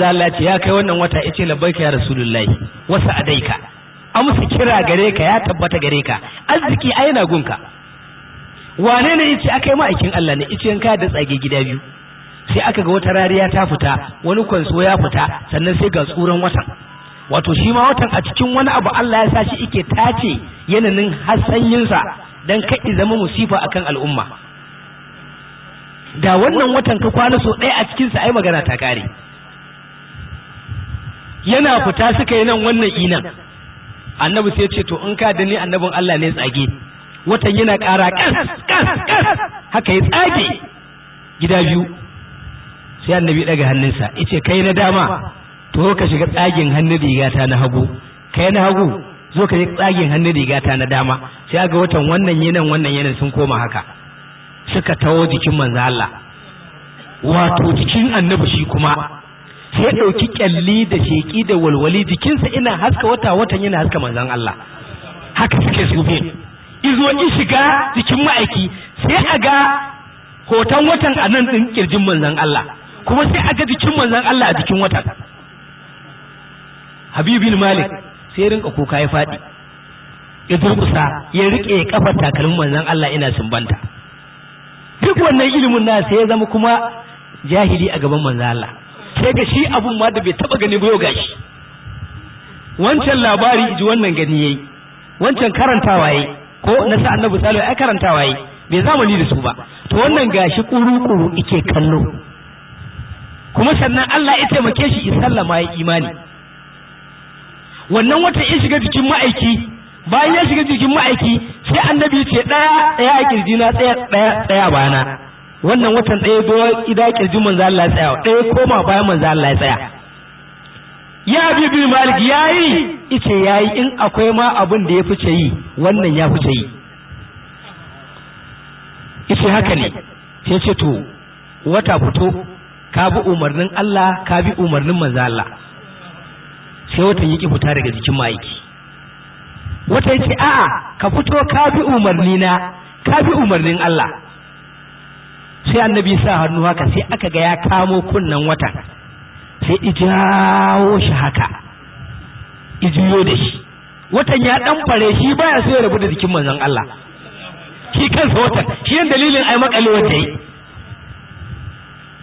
Allah ce ya kai wannan wata, yace labbaika ya rasulullahi wasa adaika, amsa kira gare ka ya tabbata gare ka, arziki ai na gunka. Wane ne yace akai ma'aikin Allah ne? Yace in ka da tsage gida biyu, sai aka ga wata rariya ta fita, wani kwanso ya fita, sannan sai ga tsuran watan. Wato shi ma watan a cikin wani abu Allah ya sa shi yake tace yanayin hasanyinsa dan kai zama musifa akan al'umma. Da wannan watan ka kwana so ɗaya a cikinsa ai magana ta kare. Yana fita suka yi nan wannan inan, annabi sai ce to in ka da ni annabin Allah ne tsage. Watan yana ƙara kas kas kas haka ya tsage gida biyu. Sai annabi daga hannunsa yace kai na dama to ka shiga tsagin hannun rigata na hagu, kai na hagu zo ka shiga tsagin hannun rigata na dama. Sai aga watan wannan yanan wannan yanan sun koma haka suka tawo jikin manzo Allah, wato jikin annabi shi kuma sai ɗauki kyalli da sheƙi da walwali, jikinsa ina haska wata, watan yana haska manzon Allah. Haka suke sufe izo in shiga jikin ma'aiki, sai a ga hoton watan a nan ɗin kirjin manzon Allah, kuma sai a ga jikin manzon Allah a jikin watan. Habibin Malik sai rinka kuka ya faɗi ya durƙusa ya riƙe kafar takalmin manzon Allah ina sumbanta. Duk wannan ilimin na sai ya zama kuma jahili a gaban manzon Allah. Sai ga shi abun ma da bai taba gani ba yau gashi. Wancan labari ji wannan gani yayi, wancan karantawa yayi, ko na sa annabi salihu ai karantawa yayi, bai zamani da su ba. To wannan gashi kuru-kuru ike kallo. Kuma sannan Allah ya taimake shi ya sallama ya imani. Wannan wata ya shiga jikin ma'aiki, bayan ya shiga jikin ma'aiki sai annabi ya ce ɗaya ɗaya a kirjina, ɗaya ɗaya ɗaya bayana. Wannan watan ɗaya do ida kirjin manzo Allah ya tsaya, ɗaya koma bayan manzo Allah ya tsaya. Ya Habibu Malik yayi ice yayi, in akwai ma abin da ya fice yi wannan ya fice yi. Ice haka ne. Sai ce to wata fito, ka bi umarnin Allah, ka bi umarnin manzo Allah. Sai watan yaki fita daga jikin ma'aiki. Wata yace a'a ka fito, ka bi umarni na, ka bi umarnin Allah. Sai annabi sa hannu haka, sai aka ga ya kamo kunnen watan, sai ijawo shi haka, ijiyo da shi. Watan ya dan fare shi baya so ya rabu da jikin manzon Allah. Shi kansa watan shi yan dalilin ai makale wanda yi.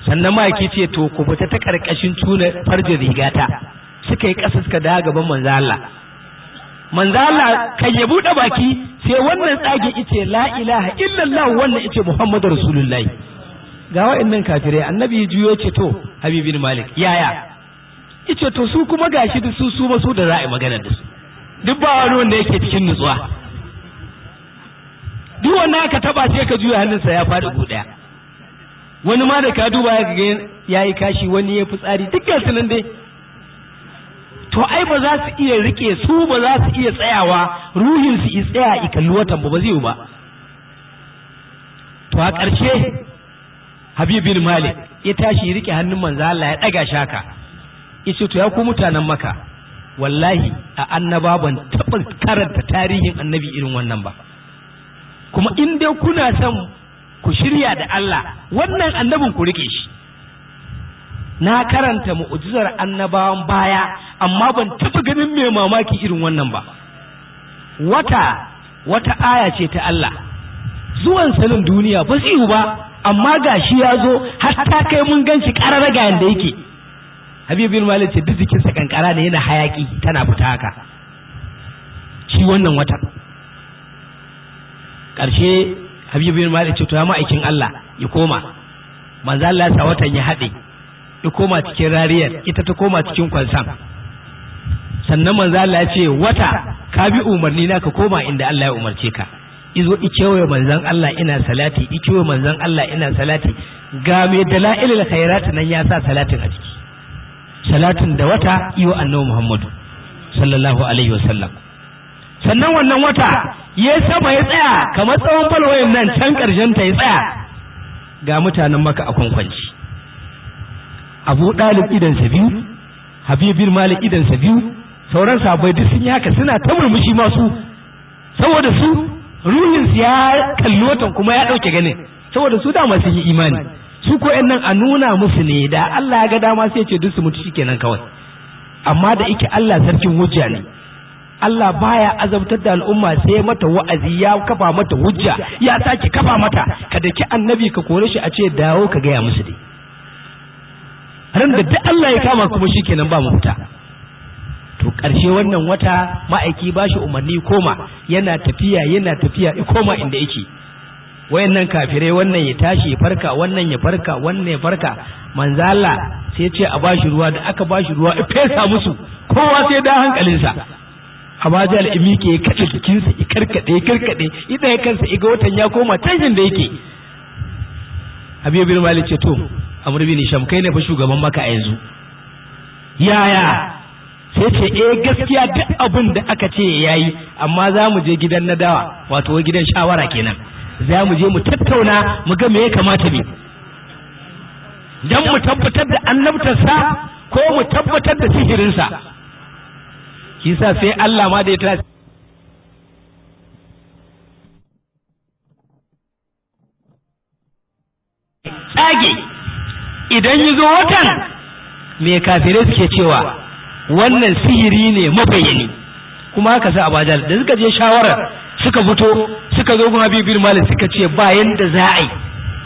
Sannan ma'aiki ce to ku fita ta karkashin tuna farjin rigata. Suka yi ƙasa suka dawo gaban manzon Allah. Manzon Allah kan ya buɗe baki sai wannan tsage ice la ilaha illallah, wannan ice Muhammadu Rasulullahi. Ga wa'annan kafirai annabi juyo ce to Habibin Malik yaya? Ice to su kuma gashi da su su ma su da za a yi magana da su. Duk ba wani wanda yake cikin nutsuwa. Duk wanda aka taba sai ka juya hannunsa ya faɗi gu ɗaya. Wani ma da ka duba ya ga yayi kashi, wani ya fitsari, dukkan su nan dai. To ai ba za su iya rike su, ba za su iya tsayawa ruhin su tsaya i kalli watan ba, ba zai yi ba. To a ƙarshe Habibin Malik ya tashi rike hannun manzo Allah ya daga shaka. Yace to ya ku mutanen Makka, wallahi a annaba ban taɓa karanta tarihin annabi irin wannan ba. Kuma in dai kuna son ku shirya da Allah, wannan annabin ku rike shi. Na karanta mu'jizar annabawan baya amma ban taɓa ganin mai mamaki irin wannan ba. Wata aya ce ta Allah. Zuwan sanin duniya ba zai yiwu ba, amma gashi ya zo hatta kai mun ganshi ƙarara ga yanda yake. Habibin Malik ce duk jikinsa kankara ne, yana hayaki tana fita haka. Shi wannan watan. Ƙarshe Habibin Malik ce to ya ma'aikin Allah ya koma. Manzo Allah ya sa watan ya haɗe, ya koma cikin rariyar, ita ta koma cikin kwansan. Sannan manzo Allah ya ce wata ka bi umarni na ka koma inda Allah ya umarce ka. Izo ikewaye manzon Allah ina salati, ikewaye manzon Allah ina salati. Ga mai dalailul khairat nan ya sa salatin a ciki. Salatin da wata iyo annabi Muhammadu sallallahu alaihi wasallam. Sannan wannan wata ya sama ya tsaya kamar tsawon falwayin nan can karshen ta ya tsaya. Ga mutanen Makka a kwankwanci. Abu Dalib idan sa biyu, Habibin Malik idan sa biyu, sauran sahabbai duk sun yi haka suna ta murmushi masu, saboda su ruhin su ya kalli watan kuma ya dauke ganin, saboda su dama sun yi imani. Su ko nan a nuna musu ne, da Allah ya ga dama sai ce duk su mutu shikenan kawai. Amma da yake Allah sarkin hujja ne, Allah baya azabtar da al'umma sai mata wa'azi, ya kafa mata hujja, ya sake kafa mata. Ka daki annabi ka kore shi a ce dawo ka gaya musu dai. Ran da duk Allah ya kama kuma shikenan ba mu fita. To ƙarshe wannan wata ma'aiki ba shi umarni koma, yana tafiya yana tafiya ya koma inda yake. Wayannan kafirai wannan ya tashi ya farka, wannan ya farka, wannan ya farka. Manzo Allah sai ya ce a bashi ruwa, da aka bashi ruwa ya fesa musu, kowa sai da hankalinsa. Abajal imike ya kaɗe jikinsa, ya karkaɗe ya karkaɗe, idan ya kansa iga watan ya koma tashin da yake. Habib bin Malik ce to Amr bin Hisham kai ne fa shugaban Makka a yanzu. Yaya? Sai ce eh gaskiya duk abin da aka ce yayi, amma za mu je gidan nadawa, wato gidan shawara kenan. Za mu je mu tattauna mu ga me ya kamata bi, dan mu tabbatar da annabtarsa ko mu tabbatar da sihirinsa. Kisa sai Allah ma da ya tashi tsage idan yi zo watan, me kafirai suke cewa wannan sihiri ne mabayyani. Kuma haka sa Abajal da suka je shawarar suka fito suka zo gun Habib bin Malik suka ce ba yanda za a yi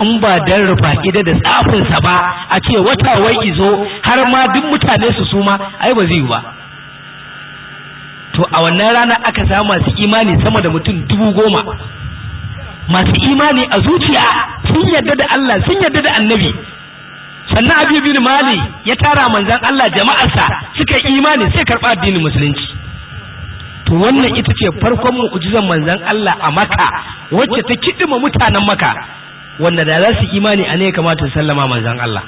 in ba dan rufa ida da tsafinsa ba a ce wata wai izo har ma duk mutane su suma, ai ba zai yi ba. To a wannan rana aka samu masu imani sama da mutum 10,000 masu imani a zuciya, sun yarda da Allah, sun yarda da annabi. Sannan Habib bin Malik ya tara manzon Allah jama'arsa suka yi imani sai karɓa addinin musulunci. To wannan ita ce farkon mu'jizan manzon Allah a Makka wacce ta kidima mutanen Makka, wanda da za su imani a ne ya kamata su sallama manzon Allah.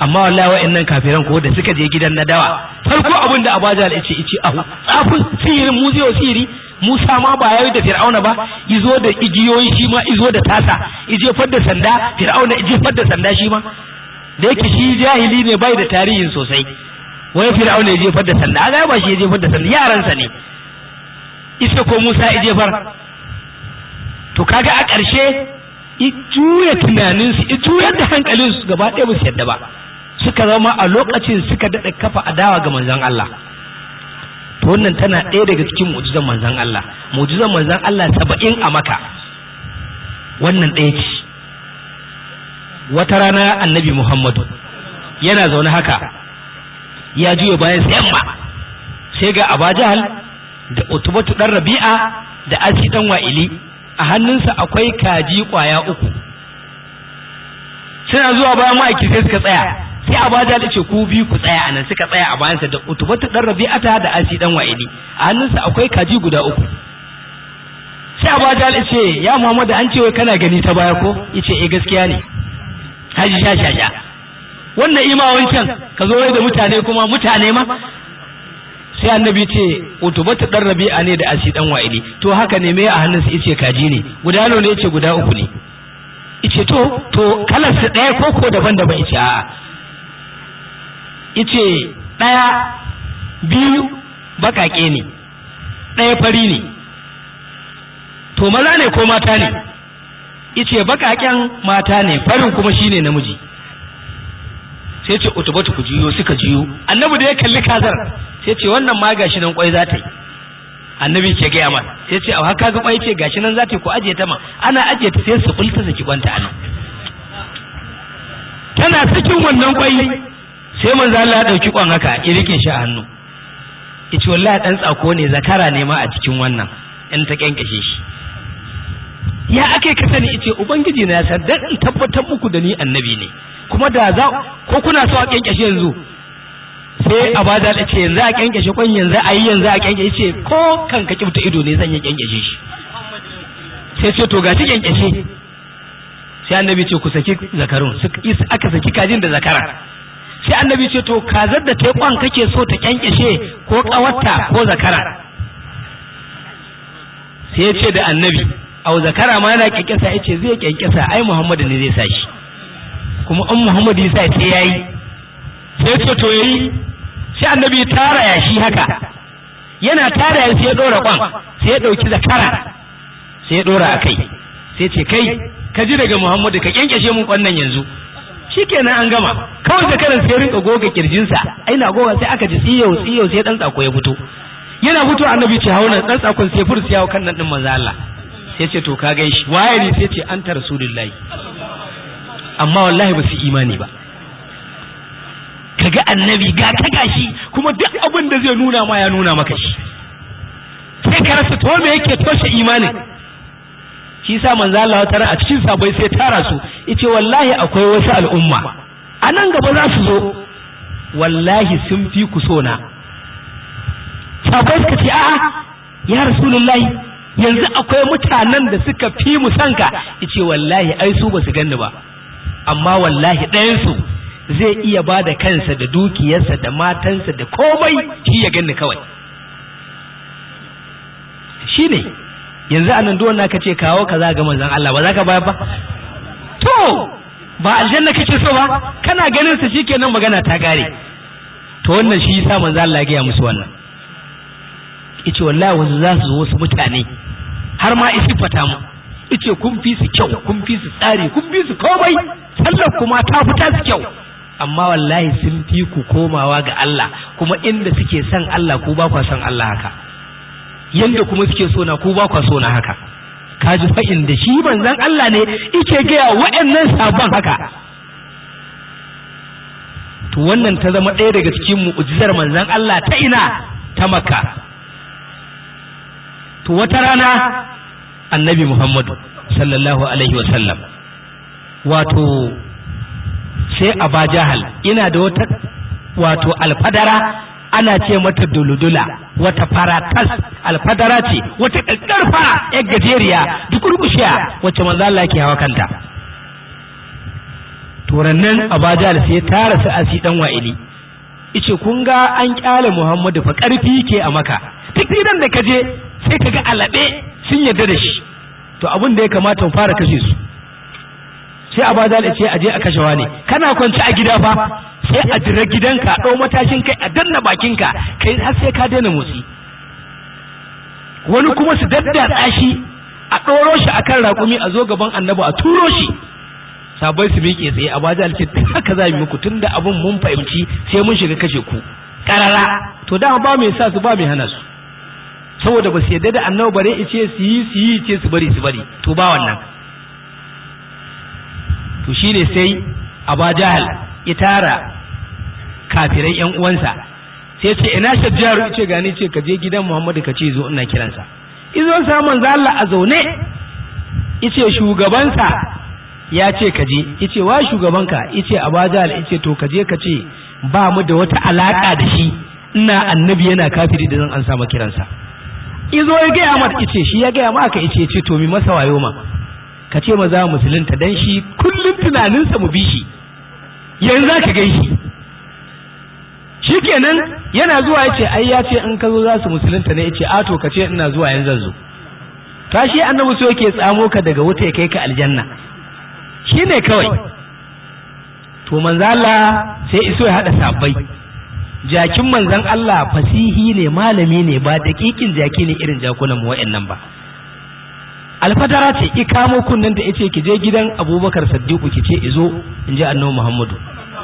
Amma wallahi wa'annan kafiran ko da suka je gidan nadawa, farko abin da Abajal ya ce ice ahu tsafin sihirin mu zai sihiri, Musa ma ba yayi da Fir'auna ba, izo da igiyoyi shi ma izo da tasa, ije fadda sanda, Fir'auna ije fadda sanda shi ma, da yake shi jahili ne bai da tarihin sosai. Wai Fir'auna ya jefar da sanda, aga ba shi ya jefar da sanda, yaransa ne isa ko Musa ya jefar. To kaga a ƙarshe i juya tunaninsu, i juyar da hankalinsu gaba ɗaya ba su yadda ba, suka zama a lokacin suka daɗa kafa adawa ga manzon Allah. To wannan tana ɗaya daga cikin mu'jizan manzon Allah. Mu'jizan manzon Allah 70 a Makka, wannan ɗaya ce. Wata rana Annabi Muhammadu yana zaune haka, ya juya bayan sa yamma, sai ga Abajahal da Utubatu dan Rabi'a da Asi dan Wa'ili, a hannunsa akwai kaji kwaya 3. Suna zuwa bayan ma'aiki sai suka tsaya. Sai Abajahal ce ku biyu ku tsaya anan, suka tsaya a bayansa da Utubatu dan Rabi'ata da Asi dan Wa'ili, a hannunsa akwai kaji guda 3. Sai Abajahal ce ya Muhammadu an ce wai kana gani ta baya ko? Yace eh gaskiya ne. Haji sha sha sha. Wannan ima wancan ka zo da mutane kuma mutane ma. Sai annabi ce Utubatu dan Rabi'a ne da Asi dan Wa'ili. To haka ne me a hannunsa? Yace kaji ne. Guda nawa ne? Yace guda 3 ne. Yace to kalar su ɗaya ko ko daban-daban? Yace a'a. Yace ɗaya biyu baƙaƙe ne, ɗaya fari ne. To maza ne ko mata ne? Yace baƙaƙen mata ne, farin kuma shine namiji. Sai ce Utubatu ku juyo, suka juyo. Annabi da ya kalli kazar sai ce wannan ma gashi nan kwai za ta yi. Annabi ke gaya ma sai ce a haka ga kwai ce gashi nan za ta yi, ku ajiye ta ma. Ana ajiye ta sai su bulta saki kwanta anan. Tana cikin wannan kwai sai manzo Allah ya dauki kwan haka ya rike shi a hannu. Yace wallahi dan tsako ne, zakara ne ma a cikin wannan in ta kenkashe shi. Ya ake ka sani? Yace ubangiji na ya san dan in tabbatar muku da ni annabi ne, kuma da za ko kuna so a kenkashe yanzu. Sai Abajal ya ce yanzu a kenkashe kwan, yanzu a yi, yanzu a kenkashe. Ce ko kan ka kibta ido ne zan yi kenkashe shi. Sai ce to gashi kenkashe. Sai annabi ce ku saki zakarun, aka saki kajin da zakara. Sai annabi ce to kazar da ta kwan kake so ta kenkashe ko kawarta ko zakara? Sai ya ce da annabi au zakara ma yana kenkasa. Ya ce zai kenkasa, ai Muhammadu ne zai sa shi, kuma in Muhammadu ya sa sai yayi. Sai ce to yayi. Sai annabi ya tara yashi haka, yana tara yashi sai ya dora kwan, sai ya dauki zakara sai ya dora akai. Sai ce kai Ka ji daga Muhammadu, ka kyankyashe mun kwannan yanzu. Shikenan an gama. Kawai zakaran sai rinka goga kirjinsa, ai na goga sai aka ji tsiyau tsiyau, sai dan tsako ya fito. Yana fito annabi ce hauna dan tsakon, sai fursu yawo kan nan din manzo Allah. Sai ce to ka gan shi waye ne? Sai ce anta rasulullahi. Amma wallahi ba su imani ba. Kaga annabi ga ta gashi, kuma duk abin da zai nuna ma ya nuna maka shi, sai ka rasa to me yake toshe imanin. Shi sa manzo Allah tara a cikin sabai sai tara su, yace wallahi akwai wasu al'umma a nan gaba za su zo, wallahi sun fi ku so na. Sabai suka ce a'a ya rasulullahi, yanzu akwai mutanen da suka fi mu sanka. Yace wallahi ai su ba su ganni ba, amma wallahi ɗayan su zai iya ba da kansa da dukiyarsa da matansa da komai shi ya ganni kawai. Shi ne yanzu anan duk wanda ka ce kawo kaza ga manzon Allah, ba za ka bayar ba? To ba aljanna kake so ba, kana ganin sa shikenan magana ta kare. To wannan shi yasa manzon Allah ya gaya musu wannan, yace wallahi wasu za su zo wasu mutane har ma isifata mu, yace kun fi su kyau, kun fi su tsari, kun fi su komai, sallar kuma ta fita su kyau, amma wallahi sun fi ku komawa ga Allah, kuma inda suke son Allah ku ba kwa son Allah haka, yanda kuma suke so na ku ba kwa so na haka. Ka ji fa'in da shi manzon Allah ne yake gaya wa'annan sabon haka. To wannan ta zama ɗaya daga cikin mu'jizar manzon Allah ta ina? Ta Makka. To wata rana annabi Muhammadu sallallahu alaihi wasallam, wato sai Aba Jahal ina da wata wato alfadara, ana ce mata duludula, wata faratas alfadara ce, wata ƙarfa yar gajeriya dukurkushiya wacce manzo Allah yake hawa kanta. To rannan Aba Jahal sai tara su asi dan wa'ili, yace kun ga an kyale Muhammadu fa karfi ke a Maka, duk gidan da kaje sai kaga alabe sun yarda da shi, to abin da ya kamata mu fara kashe su. Sai Aba Jahal ya ce aje a kashe wani, kana kwance a gida fa sai a jira gidanka, ɗau matashin kai a danna bakinka kai har sai ka daina motsi. Wani kuma su daddatsa shi a ɗoro shi akan raƙumi a zo gaban annabi a turo shi, sabai su miƙe tsaye. Aba Jahal ce duk haka za mu muku tunda abin mun fahimci sai mun shiga kashe ku karara. To dama ba mai sa su ba mai hana su, saboda ba su yarda da annabi bare ice su yi su yi ce su bari su bari, to ba wannan. To shine sai Aba Jahal ya tara kafirai yan uwansa, sai ce ina Shajjaru? Ce gani. Ce ka je gidan Muhammadu ka ce zo ina kiransa. Izo sa manzo Allah a zaune, yace shugabansa ya ce ka je. Yace wa shugabanka? Yace Aba Jahal. Yace to ka je ka ce ba mu da wata alaka da shi, ina annabi yana kafiri da zan ansa kiransa. Izo ya gaya mata, yace shi ya gaya maka? Yace ce to mi masa wayo ma, ka ce maza musulunta dan shi kullum tunaninsa mu bi shi, yanzu za ka gan shi. Shikenan yana zuwa yace ai ya ce in ka zo za su musulunta ne. Yace a to ka ce ina zuwa yanzu zan zo. Tashi annabi so yake tsamo ka daga wuta ya kai ka aljanna, shine kawai. To manzo Allah sai iso ya hada sabbai. Jakin manzon Allah fasihi ne, malami ne, ba dakikin jaki ne irin jakunan mu wa'annan ba. Alfadara ce ki kamo kunnen ta yace ki je gidan Abubakar Siddiq ki ce izo in ji annabi Muhammadu.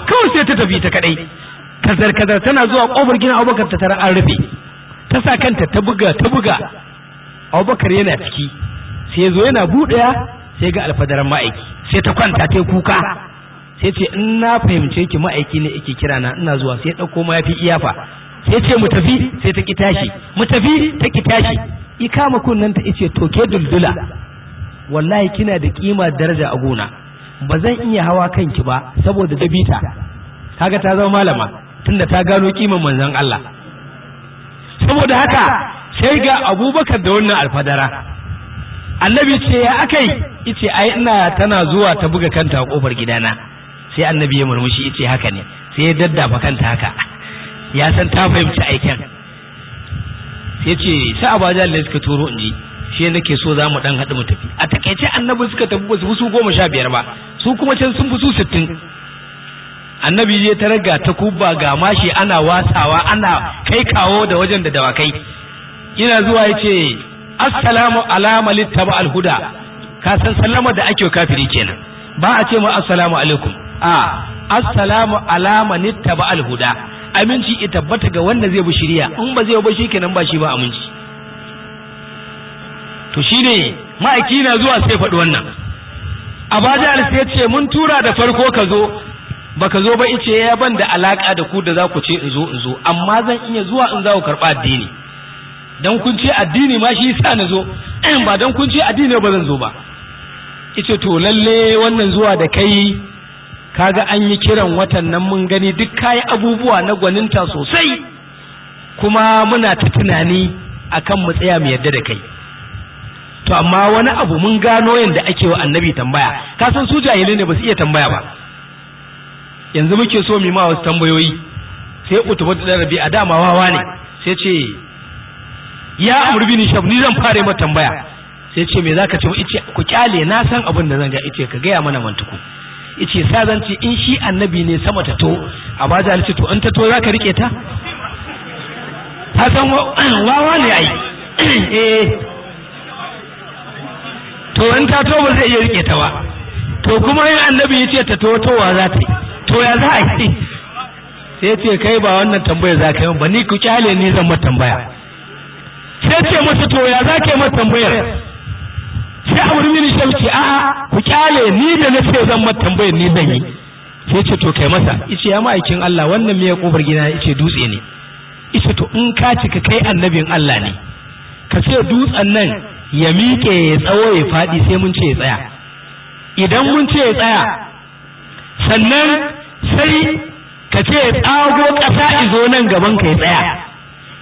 Kawai sai ta tafi ta kadai, kazar kazar tana zuwa kofar gidan Abubakar ta tara an rufe, ta sa kanta ta buga ta buga, Abubakar yana ciki, sai yazo yana buɗewa sai ga alfadaran ma'aiki, sai ta kwanta ta kuka, sai ce in na fahimce ki ma'aiki ne yake kira na, ina zuwa. Sai ɗauko mayafi iyafa, sai ce mu tafi, sai ta ki tashi, mu tafi, ta ki tashi. I kama kunnen ta yace to ke duldula, wallahi kina da kima daraja a gona, ba zan iya hawa kanki ba saboda dabita. Kaga ta zama malama tunda ta gano kiman manzon Allah. Saboda haka sai ga Abubakar da wannan alfadara. Annabi ce ya akai? Yace ai ina tana zuwa ta buga kanta a kofar gidana. Sai annabi ya murmushi yace haka ne, sai ya daddafa kanta haka, ya san ta fahimci aikin. Sai ce sai Aba Jahal ne suka turo in ji shi nake so za mu dan haɗu mu tafi. A takaice annabi suka tafi ba su fi su 15 ba, su kuma can sun fi su 60. Annabi ya ta raga ta kuba ga mashi ana wasawa ana kai kawo da wajen da dawakai. Ina zuwa yace assalamu ala man ittaba al-huda. Ka san sallama da ake kafiri kenan, ba a ce ma assalamu alaikum, a assalamu ala man ittaba al-huda, aminci ya tabbata ga wanda zai bi shiriya, in ba zai bi shi kenan ba shi ba aminci. To shine ma'aiki na zuwa sai faɗi wannan. Abajal sai ce mun tura da farko ka zo, baka zo ba, ice ya ban da alaka da ku da za ku ce in zo in zo, amma zan iya zuwa in za ku karɓa addini, dan kun ce addini ma shi yasa na zo, ba dan kun ce addini ba zan zo ba. Ice to lalle wannan zuwa da kai kaga an yi kiran watan nan mun gani duk kayi abubuwa na gwaninta sosai, kuma muna ta tunani akan mu tsaya mu yarda da kai. To amma wani abu mun gano yanda ake wa annabi tambaya, ka san su jahilai ne ba su iya tambaya ba. Yanzu muke so mu ma wasu tambayoyi, sai Utuba da Rabi a dama wawa ne, sai ce ya Amr bin Shaf ni zan fara mata tambaya. Sai ce me zaka ce? Ice ku kyale, na san abin da zan ga. Ice ka gaya mana mantuku. Ice sa zan ce in shi annabi ne sama ta to, Abaja ce to in ta to zaka rike ta? Ta san wawa ne ai. Eh to in ta to ba zai iya rike ta ba, to kuma in annabi ya ce ta to towa za ta yi, to ya za a yi? Sai ce kai ba wannan tambaya za ka yi ba, ni ku kyale ni zan mata tambaya. Sai ce masa to ya za ka yi mata tambayar? Sai Abu bin Sham ce a'a ku kyale ni da na ce zan mata tambayar ni zan yi. Sai ce to kai masa. Yace ya ma'aikin Allah wannan me ya kofar gida? Yace dutse ne. Yace to in ka cika kai annabin Allah ne, ka ce dutsen nan ya miƙe ya tsawo ya faɗi, sai mun ce ya tsaya. Idan mun ce ya tsaya, sannan sai ka ce ya tsago ƙasa izo nan gaban ka ya tsaya.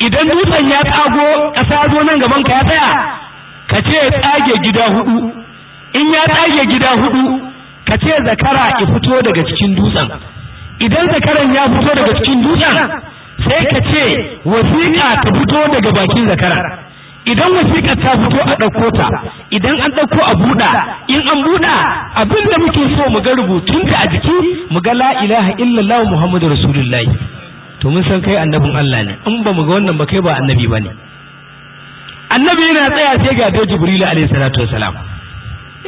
Idan dutsen ya tsago ƙasa zo nan gaban ka ya tsaya, ka ce ya tsage gida hudu. In ya tsage gida hudu, ka ce zakara ya fito daga cikin dutsen. Idan zakaran ya fito daga cikin dutsen, sai ka ce wasiƙa ta fito daga bakin zakara. Idan wasiƙa ta fito a ɗauko ta, idan an ɗauko a buɗa, in an buɗa abin da muke so mu ga rubutunta a jiki, mu ga la ilaha illallah muhammadu rasulullahi. To mun san kai annabin Allah ne, in ba mu ga wannan ba kai ba annabi bane. Annabi yana tsaya sai ga dai Jibril alayhi salatu wasalam.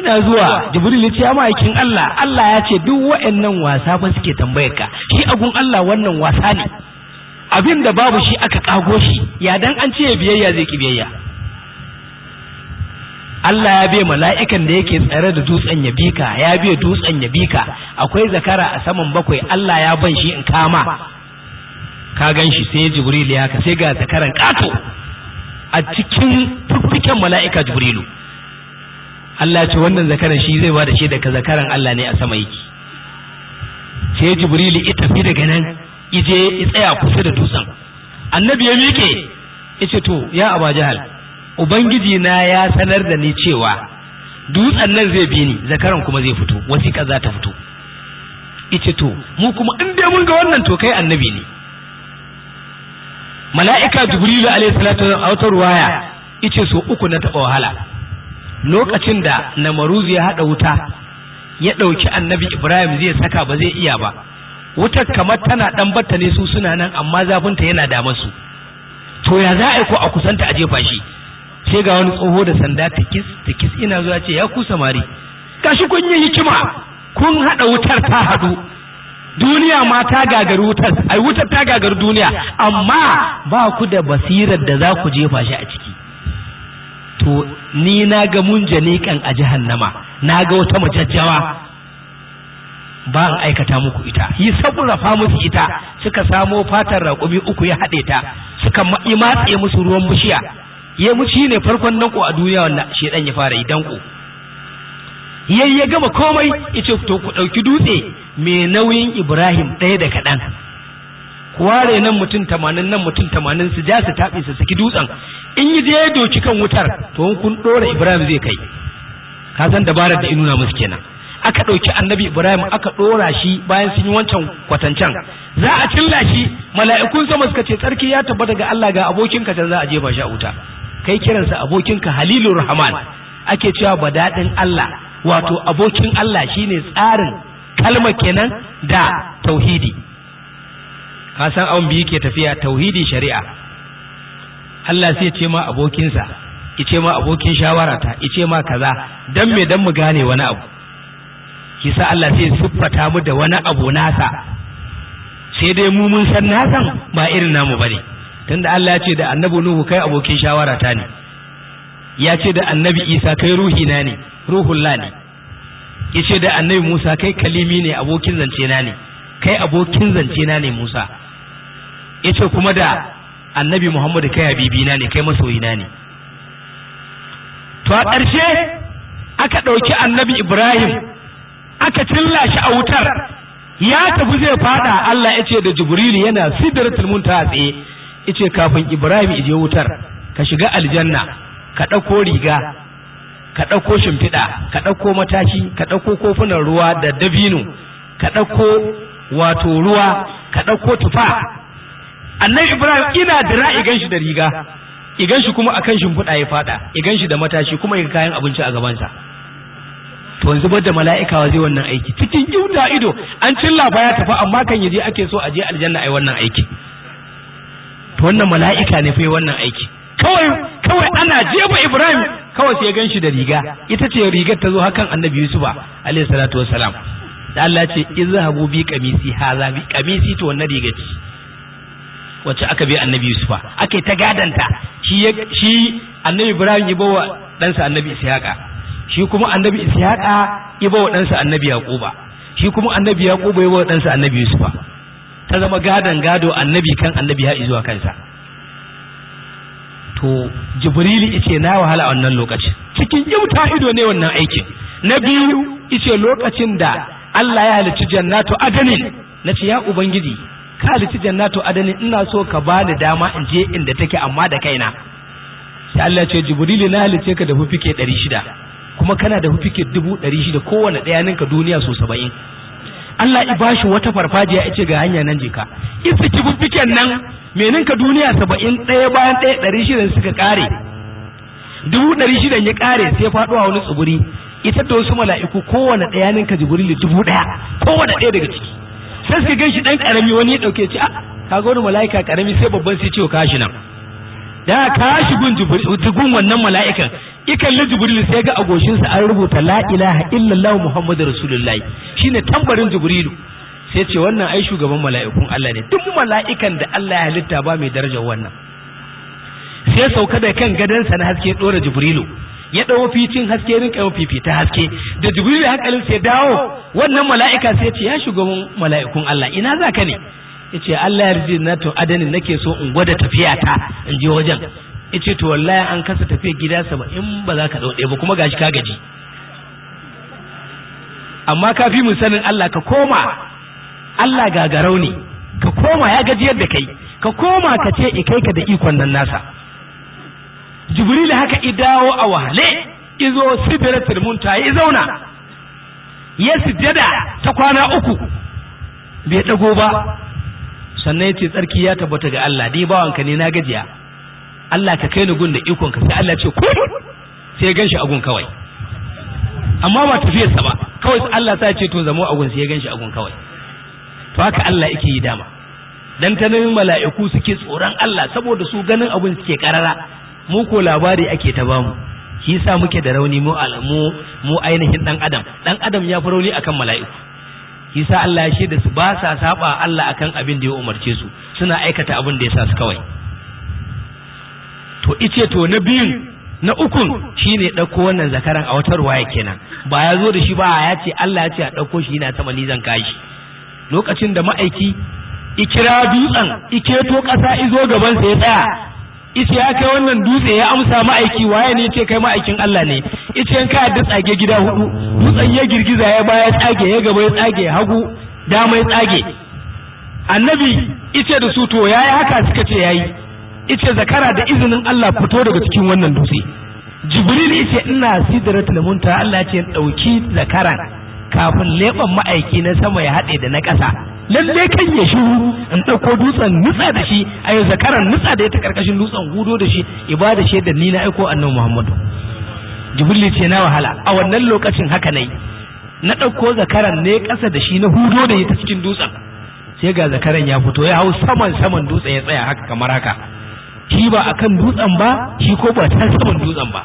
Ina zuwa Jibril ya ce ya ma'aikin Allah, Allah ya ce duk wa'annan wasa fa suke tambayar ka, shi agun Allah wannan wasa ne, abin da babu shi aka kago shi, ya dan an ce biyayya zai ki biyayya. Allah ya bai mala'ikan da yake tsare da dutsen ya bika, ya bai dutsen ya bika, akwai zakara a saman bakwai, Allah ya ban shi in kama ka gan shi. Sai Jibril ya haka, sai ga zakaran kato a cikin fuffuken mala'ika Jibrilu. Allah ya ce wannan zakaran shi zai bada shi daga zakaran Allah ne a sama yake. Sai Jibril ya tafi daga nan ije ya tsaya kusa da dutsen. Annabi ya miƙe yace to ya Aba Jahal, Ubangiji na ya sanar da ni cewa dutsen nan zai bi ni, zakaran kuma zai fito, wasiƙa za ta fito. Yace to mu kuma in dai mun ga wannan to kai annabi ne. Mala'ika Jibrilu alayhi salatu wasallam a wata ruwaya yace so uku na taɓa wahala. Lokacin da Namaruzu ya haɗa wuta ya ɗauki annabi Ibrahim zai saka ba zai iya ba, wutar kamar tana ɗan batta ne su suna nan amma zafinta yana da masu. To ya za a yi ko a kusanta a jefa shi? Sai ga wani tsoho da sanda tikis tikis ina zuwa ce ya ku samari, gashi kun yi hikima kun haɗa wutar ta haɗu, duniya ma ta gagari wutar, ai wutar ta gagari duniya, amma ba ku da basirar da za ku jefa shi a ciki. To ni na ga munjanikan a jahannama, na ga wata majajjawa, ba an aikata muku ita. Yi sarrafa musu ita, suka samo fatar raƙumi uku ya haɗe ta, suka matse musu ruwan bishiya. Ya muci ne farkon danko a duniya wanda shedan ya fara yi danko. Yayi ya gama komai, yace to ku ɗauki dutse mai nauyin Ibrahim ɗaya da kaɗan, ku ware nan mutum 80 nan mutum 80 su ja su taɓe su saki dutsen, in yi je ya doki kan wutar to in kun ɗora Ibrahim zai kai. Ka san dabarar da inuna musu kenan. Aka ɗauki annabi Ibrahim aka ɗora shi bayan sun yi wancan kwatancan, za a cilla shi, mala'ikun sama suka ce tsarki ya tabbata ga Allah, ga abokinka can za a jefa shi a wuta. Kai kiransa abokinka Halilur Rahman, ake cewa badaɗin Allah, wato abokin Allah shine tsarin kalma kenan da tauhidi. Ka san abin biyu ke tafiya, tauhidi shari'a. Allah sai ce ma abokinsa, Ice ma abokin shawara ta, ice ma kaza, dan me? Dan mu gane wani abu. Kisa Allah sai siffata mu da wani abu nasa, sai dai mu mun san nasan ba irin namu bane. Tunda Allah ya ce da annabi Nuhu kai abokin shawara ta ne, ya ce da annabi Isa kai ruhi na ne, ruhullah ne, ya ce da annabi Musa kai kalimi ne, abokin zance na ne, kai abokin zance na ne Musa, ya ce kuma da annabi Muhammadu kai habibi na ne, kai masoyi na ne. To a ƙarshe aka ɗauki annabi Ibrahim aka cilla shi a wutar, ya tafi zai fada, Allah ya ce da Jibrilu yana sidratul muntaha tsaye, yace kafin Ibrahim ije wutar ka shiga aljanna, ka ɗauko riga, ka ɗauko shimfiɗa, ka ɗauko mataki, ka ɗauko kofunan ruwa da dabino, ka ɗauko wato ruwa, ka ɗauko tufa. Annabi Ibrahim ina dira igan shi da riga, igan shi kuma akan shimfiɗa ya fada, igan shi da matashi, kuma ya kayan abinci a gabansa. To yanzu bar da mala'ika zai wannan aiki cikin kyauta ido, an cilla ba ya tafi, amma kan yaje ake so a je aljanna ai wannan aiki. To wannan mala'ika ne fa wannan aiki. Kawai kawai ana jefa Ibrahim kawai sai ya ganshi da riga, ita ce rigar ta zo hakan annabi Yusufa alayhi salatu wassalam. Da Allah ce izhabu bi qamisi haza bi qamisi, to wannan riga ce wacce aka bi annabi Yusufa aka ta gadanta shi, shi annabi Ibrahim ya bawa ɗansa annabi Ishaqa, shi kuma annabi Ishaqa ya bawa ɗansa annabi Yaquba, shi kuma annabi Yaquba ya bawa ɗansa annabi Yusufa. Ta zama gadan gado annabi kan annabi ya zuwa kansa. To Jibril yace na wahala a wannan lokacin, cikin kyauta ido ne wannan aikin. Na biyu yace lokacin da Allah ya halicci jannatu adanin, nace ya ubangiji ka halicci jannatu adanin, ina so ka bani dama in je inda take amma da kaina. Sai Allah ya ce Jibril na halicce ka da fufike 600, kuma kana da fufike 600,000, kowane ɗaya ninka duniya so 70. Allah ya bashi wata farfajiya yace ga hanya nan je ka. Isiki fuffiken nan meninka duniya 70, ɗaya bayan ɗaya 600 suka ƙare, 600,000 ya ƙare, sai faɗuwa wani tsibiri. Ita da wasu mala'iku kowane ɗaya ninka Jibrilu 1000, kowane ɗaya daga ciki. Sai suka gan shi ɗan ƙarami, wani ya ɗauke ce a kaga wani mala'ika ƙarami, sai babban sai ce kashi nan. Da kashi gun Jibril, gun wannan mala'ikan ikalli Jibril sai ga agoshinsa an rubuta la ilaha illallah Muhammadu Rasulullahi, shine tambarin Jibrilu. Sai ce wannan ai shugaban mala'ikun Allah ne, duk mala'ikan da Allah ya halitta ba mai darajar wannan. Sai sauka da kan gadansa na haske dora Jibrilu, ya dawo ficin haske rinka yawan fifita haske. Da Jibrilu hankalin sai dawo wannan mala'ika sai ce ya shugaban mala'ikun Allah ina za ka ne? Yace Allah ya yarda na to adanin nake so in gwada tafiya ta in je wajen. Yace to wallahi an kasa tafiya gida 70 ba za ka dau ɗaya ba, kuma gashi ka gaji, amma ka fi mu sanin Allah, ka koma Allah gagarau ne, ka koma ya gajiyar da kai, ka koma ka ce ikai ka da ikon nan nasa. Jibril haka idawo a wahale izo sidratul muntaha ya zauna ya sujjada ta kwana 3 bai dago ba. Sannan yace tsarki ya tabbata ga Allah, dai bawanka ne na gajiya, Allah ka kai ni gun da ikon ka. Sai Allah ce ku, sai ya ganshi a gun kawai, amma ba tafiyarsa ba, kawai Allah sai ce to zamo a gun, sai ya ganshi a gun kawai. To haka Allah yake yi dama, dan ta nan mala'iku suke tsoron Allah, saboda su ganin abun suke karara, mu ko labari ake ta bamu. Shi yasa muke da rauni mu alamu, mu ainihin dan adam, dan adam ya fi rauni akan mala'iku. Shi yasa Allah ya shaida su ba sa saba Allah akan abin da ya umarce su, suna aikata abin da ya sa su kawai. To ice to na biyun na ukun shine ɗauko wannan zakaran a wata ruwaya kenan, ba ya zo da shi ba, ya ce Allah ya ce a ɗauko shi yana sama ni zan kashi. Lokacin da ma'aiki ikira dutsen iketo ƙasa izo gaban sa ya tsaya, ice ya kai wannan dutse, ya amsa ma'aiki waye ne? Ce kai ma'aikin Allah ne. Ice in ka yadda tsage gida 4, dutsen ya girgiza, ya baya tsage, ya gaba ya tsage, hagu dama ya tsage. Annabi ice da su to yayi haka, suka ce yayi. Ice zakara da izinin Allah fito daga cikin wannan dutse. Jibril ice ina sidratul muntaha, Allah ya ce dauki zakaran kafin leban ma'aiki na sama ya haɗe da na ƙasa, lalle kan ya shiru in ɗauko dutsen nutsa da shi, ayo zakaran nutsa da ita karkashin dutsen hudo da shi ibada shi da ni na aiko annabi Muhammadu. Jibril ce na wahala a wannan lokacin, haka nayi, na ɗauko zakaran ne ƙasa da shi na hudo da ita cikin dutsen, sai ga zakaran ya fito ya hau saman saman dutsen ya tsaya haka kamar haka. Shi ba akan dutsen ba, shi ko ba ta saman dutsen ba.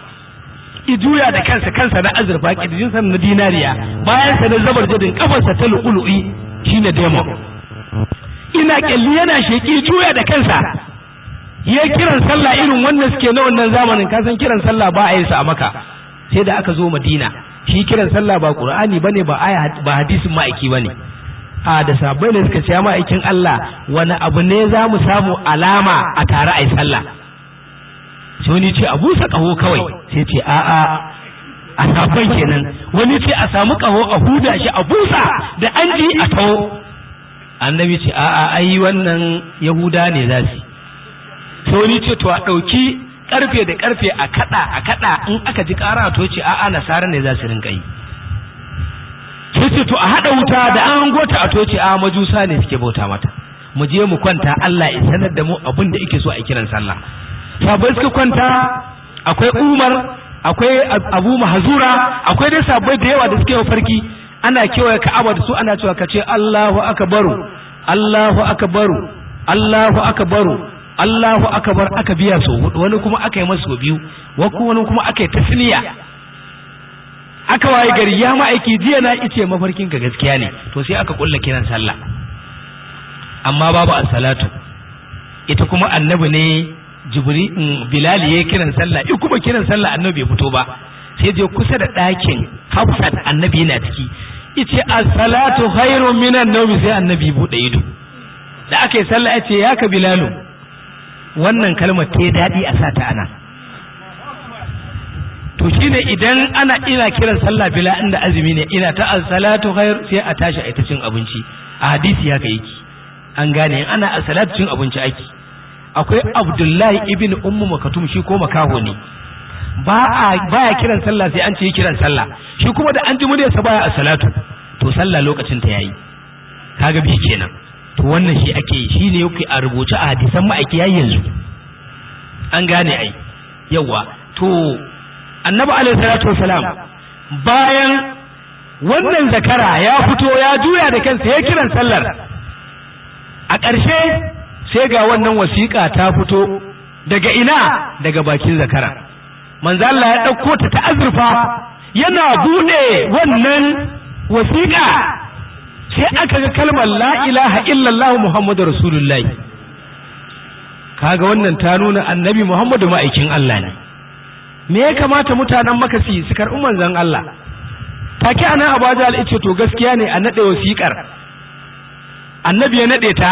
I juya da kansa, kansa na azurfa, kirjinsa na dinariya, bayansa na zabar jadin, kafarsa ta lu'ulu'i, shine demon. Ina kyalli yana sheki, juya da kansa ya kiran sallah irin wannan suke na wannan zamanin. Ka san kiran sallah ba a yin sa a Maka sai da aka zo Madina. Shi kiran sallah ba Qur'ani bane, ba aya ba, hadisin ma'aiki bane. A da sahabbai ne suka ce, ya ma'aikin Allah, wani abu ne za mu samu alama a tare ai sallah? Sai wani ce a busa ƙaho kawai. Sai ce a'a, a sabon kenan. Wani ce a samu ƙaho a huda shi a busa, da an ji a taho. Annabi ce a'a, ai wannan Yahuda ne za su. Sai wani ce to a ɗauki ƙarfe da ƙarfe a kaɗa a kaɗa, in aka ji ƙara to. Ce a'a, Nasara ne za su rinka yi. Sai ce to a haɗa wuta, da an hango ta a toce. A Majusa ne suke bauta mata. Mu je mu kwanta, Allah ya sanar da mu abin da yake so a kiran sallah. Sahabbai suka kwanta. Akwai Umar, akwai Abu Mahazura, akwai dai sahabbai da yawa da suke mafarki ana kewaye Ka'aba da su, ana cewa ka ce Allahu akbaru, Allahu akbaru, Allahu akbaru, Allahu akbar. Aka biya so hudu, wani kuma aka yi masa biyu, wani kuma aka yi tasniya. Aka waye gari, ya ma'aiki, jiya na ice mafarkin ka gaskiya ne. To sai aka kulla kiran sallah, amma babu as-salatu. Ita kuma annabi ne Jibri Bilal ya kiran sallah, in kuma kiran sallah annabi bai fito ba, sai je kusa da ɗakin Hafsat, annabi yana ciki, ice as-salatu khairun minan nawmi. Sai annabi buɗe ido da aka yi sallah, yace ya ka Bilalu, wannan kalmar ta daɗi, a sa ta ana. To shine idan ana ina kiran sallah bila inda azumi ne, ina ta as-salatu khair, sai a tashi a ita cin abinci. A hadisi haka yake, an gane? In ana as-salatu cin abinci ake. Akwai Abdullahi ibn Ummu Makatum, shi ko makaho ne, ba a baya kiran sallah sai an ce kiran sallah. Shi kuma da an ji muryarsa baya as-salatu, to sallah lokacin ta yayi. Kaga bi kenan. To wannan shi ake yi, shine yake a rubuce a hadisan ma'aiki yayi yanzu, an gane ai? Yawa. To annabi alaihi salatu wasalam, bayan wannan zakara ya fito ya juya da kansa ya kiran sallar, a ƙarshe sai ga wannan wasiƙa ta fito daga ina? Daga bakin zakara. Manzo Allah ya ɗauko ta, ta azurfa. Yana buɗe wannan wasiƙa sai aka ga kalmar la ilaha illallah Muhammadu rasulullahi. Kaga wannan ta nuna annabi Muhammadu ma'aikin Allah ne. Me ya kamata mutanen Maka su su karɓi manzon Allah take? Anan Abu Jahl ce to gaskiya ne, a naɗe wasiƙar. Annabi ya naɗe ta,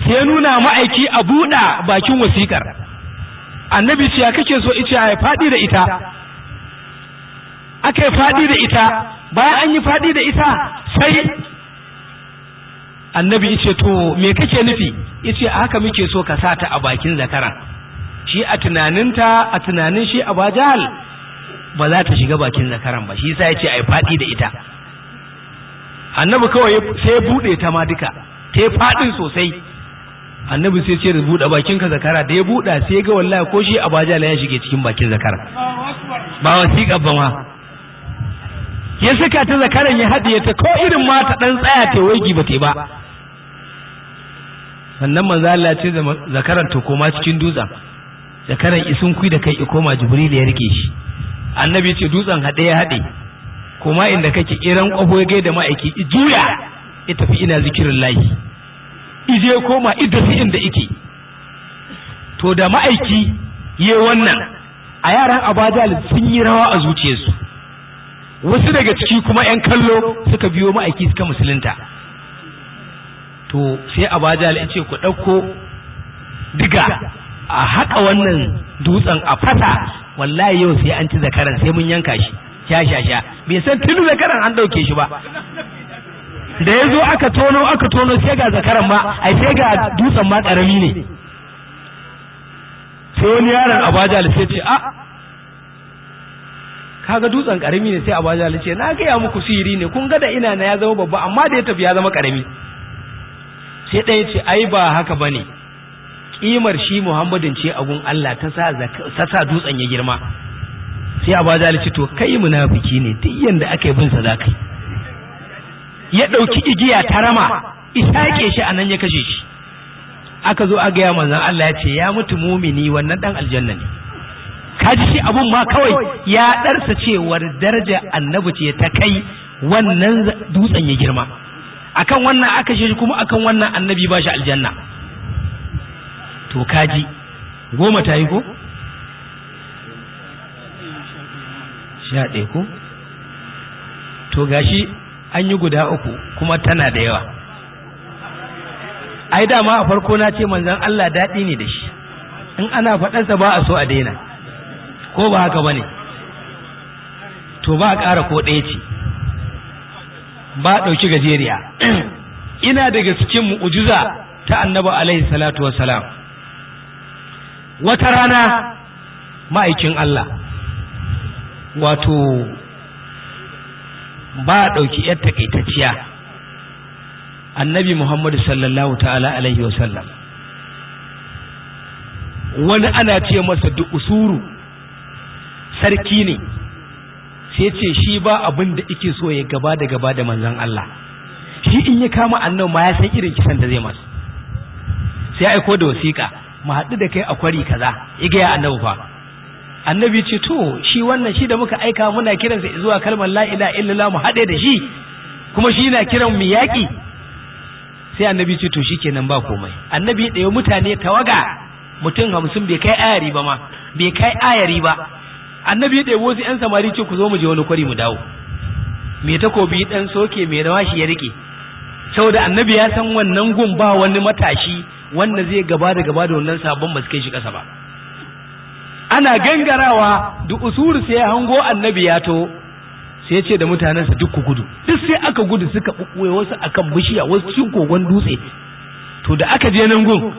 sai nuna ma'aiki a buɗa bakin wasiƙar. Annabi ce ya kake so? Ice ya faɗi da ita. Aka yi faɗi da ita. Bayan an yi faɗi da ita, sai annabi ice to me kake nufi? Ice haka muke so ka sata a bakin zakara. Shi a tunaninta, a tunanin shi Abu Jahal, ba za ta shiga bakin zakaran ba, shi yasa yace ai faɗi da ita. Annabi kawai sai buɗe ta ma duka, ta faɗin sosai. Annabi sai ce buɗe bakin ka zakara. Da ya buɗa sai ga wallahi ko shi Abu Jahal ya shige cikin bakin zakara, ba wasiƙa ba ma. Ya saka ta, zakaran ya haɗiye ta, ko irin ma ta ɗan tsaya ta waigi ba ta ba. Sannan manzo Allah ya ce zakaran to koma cikin dutsen. Zakaran isun kui da kai i koma, Jibril ya rike shi. Annabi ya ce dutsen haɗe ya haɗe, koma inda kake. Iran kwafo ya gaida ma'aiki, i juya ya tafi ina zikirin lahi, ije koma idda su inda ike. To da ma'aiki yi wannan, a yaran Abajal sun yi rawa a zuciyarsu. Wasu daga ciki kuma 'yan kallo suka biyo ma'aiki suka musulunta. To sai Abajal ya ce ku ɗauko diga a haƙa wannan dutsen a fasa, wallahi yau sai an ci zakaran, sai mun yanka shi. Sha sha sha, bai san tuni zakaran an ɗauke shi ba. Da ya zo aka tono, aka tono, sai ga zakaran ma, ai sai ga dutsen ma ƙarami ne. Sai wani yaron Abajal sai ce a kaga dutsen karami ne. Sai Abajal ce na gaya muku sihiri ne, kun ga da ina na ya zama babba, amma da ya tafi ya zama karami. Sai ɗaya ce ai ba haka bane, kimar shi Muhammadin ce a gun Allah ta sa dutsen ya girma. Sai Abajal ce to kai munafiki ne, duk yanda aka yi bin sa zaka yi. Ya ɗauki igiya ta rama isake shi anan ya kashe shi. Aka zo aka gaya manzon Allah, ya ce ya mutu mumini, wannan dan aljanna ne. Kaji shi abun ma kawai ya ɗarsa cewar daraja annabi ce ta kai wannan dutsen ya girma. Akan wannan aka shi kuma akan wannan annabi ba shi aljanna. To kaji 10 ta yi ko 11 ko? To gashi an yi guda 3 kuma tana da yawa. Ai dama a farko na ce manzon Allah daɗi ne da shi, in ana faɗansa ba a so a daina, ko ba haka bane? To ba a ƙara ko ɗaya ce, ba a ɗauki gajeriya. Ina daga cikin mu'ujiza ta annabi alaihi salatu wassalam. Wata rana ma'aikin Allah, wato ba a ɗauki ‘yar takaitacciya, annabi Muhammadu sallallahu ta'ala alaihi wasallam, wani ana ce masa usuru, sarki ne, sai ce shi ba abin da ike so ya gaba da gaba da manzon Allah. Shi in ya kama annabi ma ya san irin kisan da zai masa. Sai aiko da wasiƙa, mu haɗu da kai a kwari kaza, ya gaya annabi fa. Annabi ce to shi wannan shi da muka aika muna kiransa zuwa kalmar la ilaha illallah mu haɗe da shi, kuma shi na kiran mu yaƙi. Sai annabi ce to shikenan ba komai. Annabi ɗaya mutane tawaga mutum 50, bai kai ayari ba ma, bai kai ayari ba. Annabi ya ɗebo wasu 'yan samari ce ku zo mu je wani kwari mu dawo. Mai takobi ɗan soke mai rawa shi ya rike, saboda annabi ya san wannan gun ba wani matashi wanda zai gaba da gaba da wannan sabon ba su kai shi ƙasa ba. Ana gangarawa da usuru sai ya hango annabi ya to, sai ya ce da mutanensa duk ku gudu. Duk sai aka gudu suka ɓuɓɓuye, wasu akan bishiya, wasu cikin kogon dutse. To da aka je nan gun,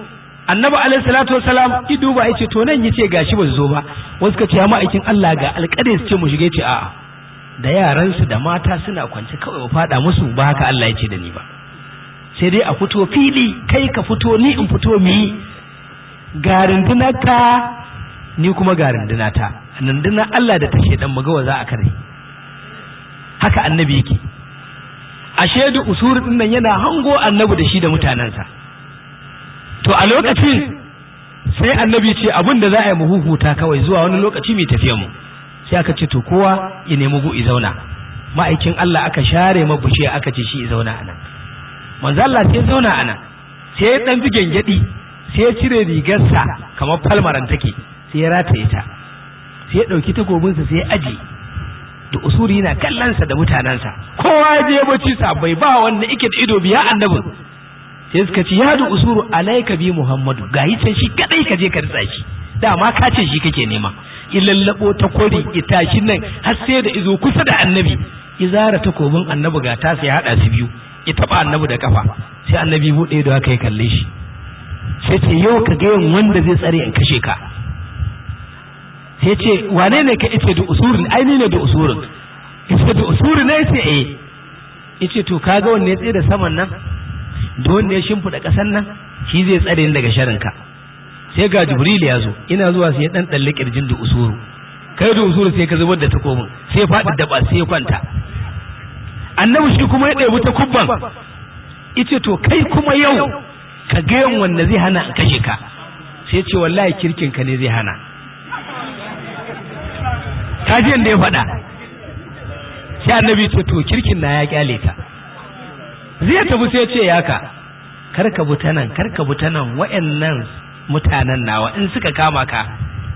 annabi alaihi salatu wasalam ki duba yace to nan yace gashi ba su zo ba. Wasu ka ce ya ma'aikin Allah ga alƙare su ce mu shige, ce a'a, da yaran su da mata suna kwance kawai ba fada musu ba, haka Allah yace da ni ba. Sai dai a fito fili, kai ka fito ni in fito mi ga rundunarka ni kuma ga rundunata, rundunar Allah da ta shedan mu ga wa za a kare. Haka annabi yake. Ashe da usur din nan yana hango annabi da shi da mutanansa. To a lokacin sai annabi ce abin da za a yi mu huhuta kawai zuwa wani lokaci mai tafiya mu. Sai aka ce to kowa ya nemi gu zauna. Ma'aikin Allah aka share mabushe aka ce shi zauna anan. Manzo Allah sai zauna anan, sai ya dan fi gengedi, sai ya cire rigarsa kamar falmaran take, sai ya rataye ta, sai ya dauki takobinsa sai ya aje. Da usuri yana kallonsa da mutanensa, kowa ya je bacci sabai ba wanda yake da ido biya annabin. Sai suka ce ya da usuru alaika bi Muhammadu, gayi can shi kadai ka je ka ritsa shi, dama ka ce shi kake nema. Ilallabo ta kori itashin nan har sai da izo kusa da annabi, izara takobin annabi ga ta sai hada su biyu, ya taba annabi da kafa. Sai annabi bude da haka ya kalle shi, sai ce yau ka ga wanda zai tsare in kashe ka. Sai ce wane ne ka? Ice da usurin. Ai ni ne da usurin. Ice da usurin ne? Sai eh. Ice to kaga wanne ya tsaye da saman nan da wanda ya shimfiɗa ƙasan nan, shi zai tsare ni daga sharinka. Sai ga Jibril ya zo, ina zuwa sai ya dan tsalle kirjin da usuru. Kai da usuru sai ka zubar da takobin, sai faɗi daba sai ya kwanta. Annabi shi kuma ya ɗebi takubban, ice to kai kuma yau ka ga yan wanda zai hana in kashe ka. Sai ce wallahi kirkin ka ne zai hana. Ka ji yanda ya faɗa. Sai annabi ce to kirkin na ya kyale ka. Zai tafi sai ce ya ka kar ka bi ta nan, kar ka bi ta nan, wa'annan mutanen nawa in suka kama ka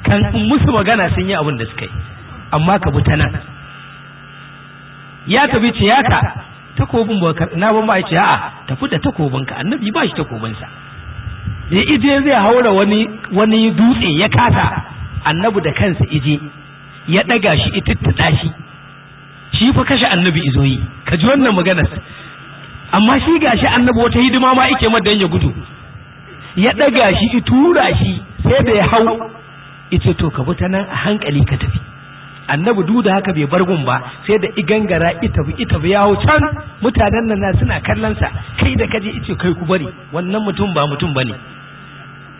kan musu magana sun yi abin da suka yi, amma ka bi ta nan. Ya tafi ce ya ka takobin ba na ban ba, ya ce a'a tafi da takobin ka. Annabi ba shi takobin sa. Ya ije zai haura wani dutse ya kasa, annabi da kansa ije ya daga shi itittuɗa shi. Shi fa kashe annabi izoyi, ka ji wannan maganar. Amma shi gashi annabi wata hidima ma yake ma dan ya gudu, ya daga shi i tura shi sai da ya hau, ice to ka bi ta nan a hankali ka tafi. Annabi duk da haka bai bar gun ba, sai da igangara ita bi ita bi ya hau can, mutanen nan na suna kallon sa, kai da kaje ice kai ku bari, wannan mutum ba mutum bane.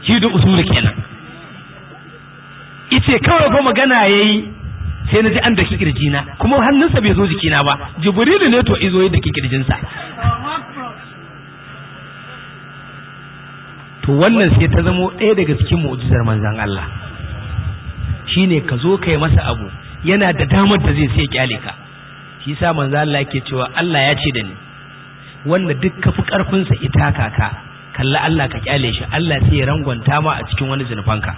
Shi da usuli kenan. Ice kawai fa magana yayi, sai na ji an daki kirjina, kuma hannunsa bai zo jikina ba, Jibrilu ne to izo ya daki kirjinsa. To wannan sai ta zamo ɗaya daga cikin mu'jizar manzon Allah, shine ka zo kai masa abu yana da damar da zai sai kyale ka. Shi yasa manzon Allah yake cewa Allah ya ce da ni, wanda duk ka fi karfin sa ita kaka kalla Allah ka kyale shi, Allah sai ya rangwanta ma a cikin wani zunubanka.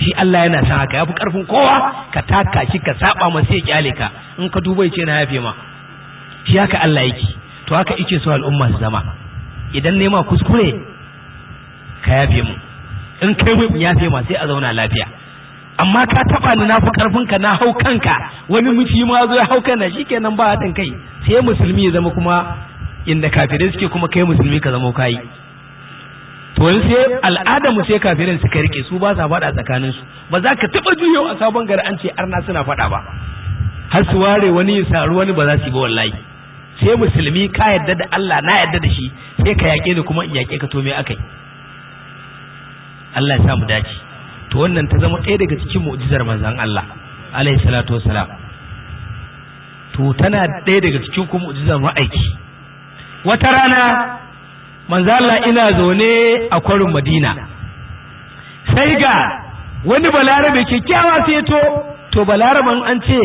Shi Allah yana san haka, ya fi karfin kowa ka taka shi ka saba ma sai ya kyale ka, in ka duba ya ce na yafe ma. Shi haka Allah yake. To haka yake so al'umma su zama. Idan nema kuskure ka yafe mu, in kai mun yafe ma sai a zauna lafiya. Amma ka taba ni na fi karfin ka, na hau kanka, wani miji ma zo ya hau kana, shikenan ba haɗin kai, sai musulmi ya zama kuma inda kafirai suke, kuma kai musulmi ka zama kai. To wani sai al'ada mu sai kafirin suka rike su ba sa faɗa tsakanin su. Ba za ka taɓa juyo a sabon gari an ce arna suna faɗa ba, har su ware wani ya saru wani, ba za su yi ba wallahi. Sai musulmi ka yarda da Allah na yarda da shi, sai ka yaƙe ni kuma in yaƙe ka, to me akai? Allah ya sa mu dace. To wannan ta zama ɗaya daga cikin mu'jizar manzon Allah alaihi salatu wassalam. To tana ɗaya daga cikin kuma mu'jizar ma'aiki. Wata rana manzon Allah ina zaune a kwarin Madina, sai ga wani balarabe kyakkyawa sai to balaraban an ce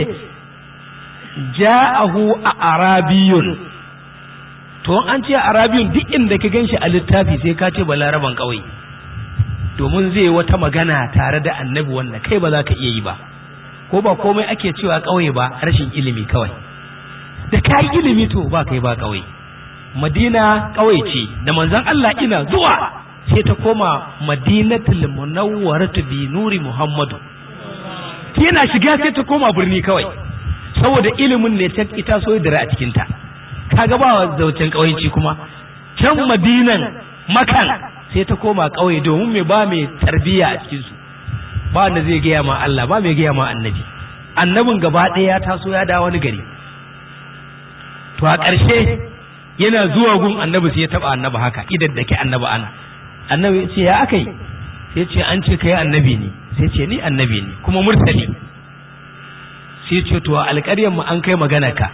ja'ahu a arabiyun. To an ce arabiyun duk inda ka ganshi a littafi sai ka ce balaraban kawai, domin zai wata magana tare da annabi wanda kai ba za ka iya yi ba, ko ba komai ake cewa kauye ba, rashin ilimi kawai. Da ka yi ilimi to ba kai ba kauye. Madina kauye ce da manzon Allah ina zuwa sai ta koma Madinatul Munawwaratu bi nuri Muhammadu. Yana shiga sai ta koma birni kawai, saboda ilimin ne ta ita so dira a cikin ta. Kaga ba zaucen kauyenci kuma can Madinan Makan sai ta koma kauye, domin me ba mai tarbiyya a cikin su, ba wanda zai gaya ma Allah, ba mai gaya ma annabi. Annabin gaba ɗaya ya taso ya dawo wani gari. To a ƙarshe yana zuwa gun annabi sai ya taba annabi haka, idan da ke annabi ana. Annabi ya ce ya akai? Sai ce an ce kai annabi ne. Sai ce ni annabi ne kuma mursali. Sai ce to a alƙaryar mu an kai magana ka,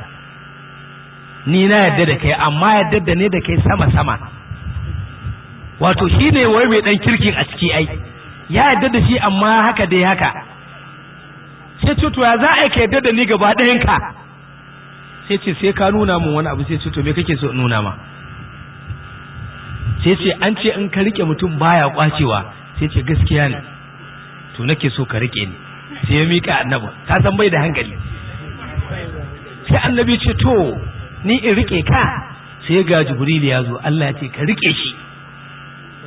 ni na yarda da kai, amma yarda da ne da kai sama sama. Wato shi ne wai mai dan kirkin a ciki, ai ya yarda da shi amma haka dai haka. Sai ce to ya za a ka yarda da ni gaba ɗayan ka? Sai ce sai ka nuna mun wani abu. Sai ce to me kake so in nuna ma? Sai ce an ce in ka rike mutum baya kwacewa. Sai ce gaskiya ne, to nake so ka rike ni. Sai ya mika annabi, ka san bai da hankali. Sai annabi ce to ni in rike ka? Sai ga Jibrilu ya zo, Allah ya ce ka rike shi.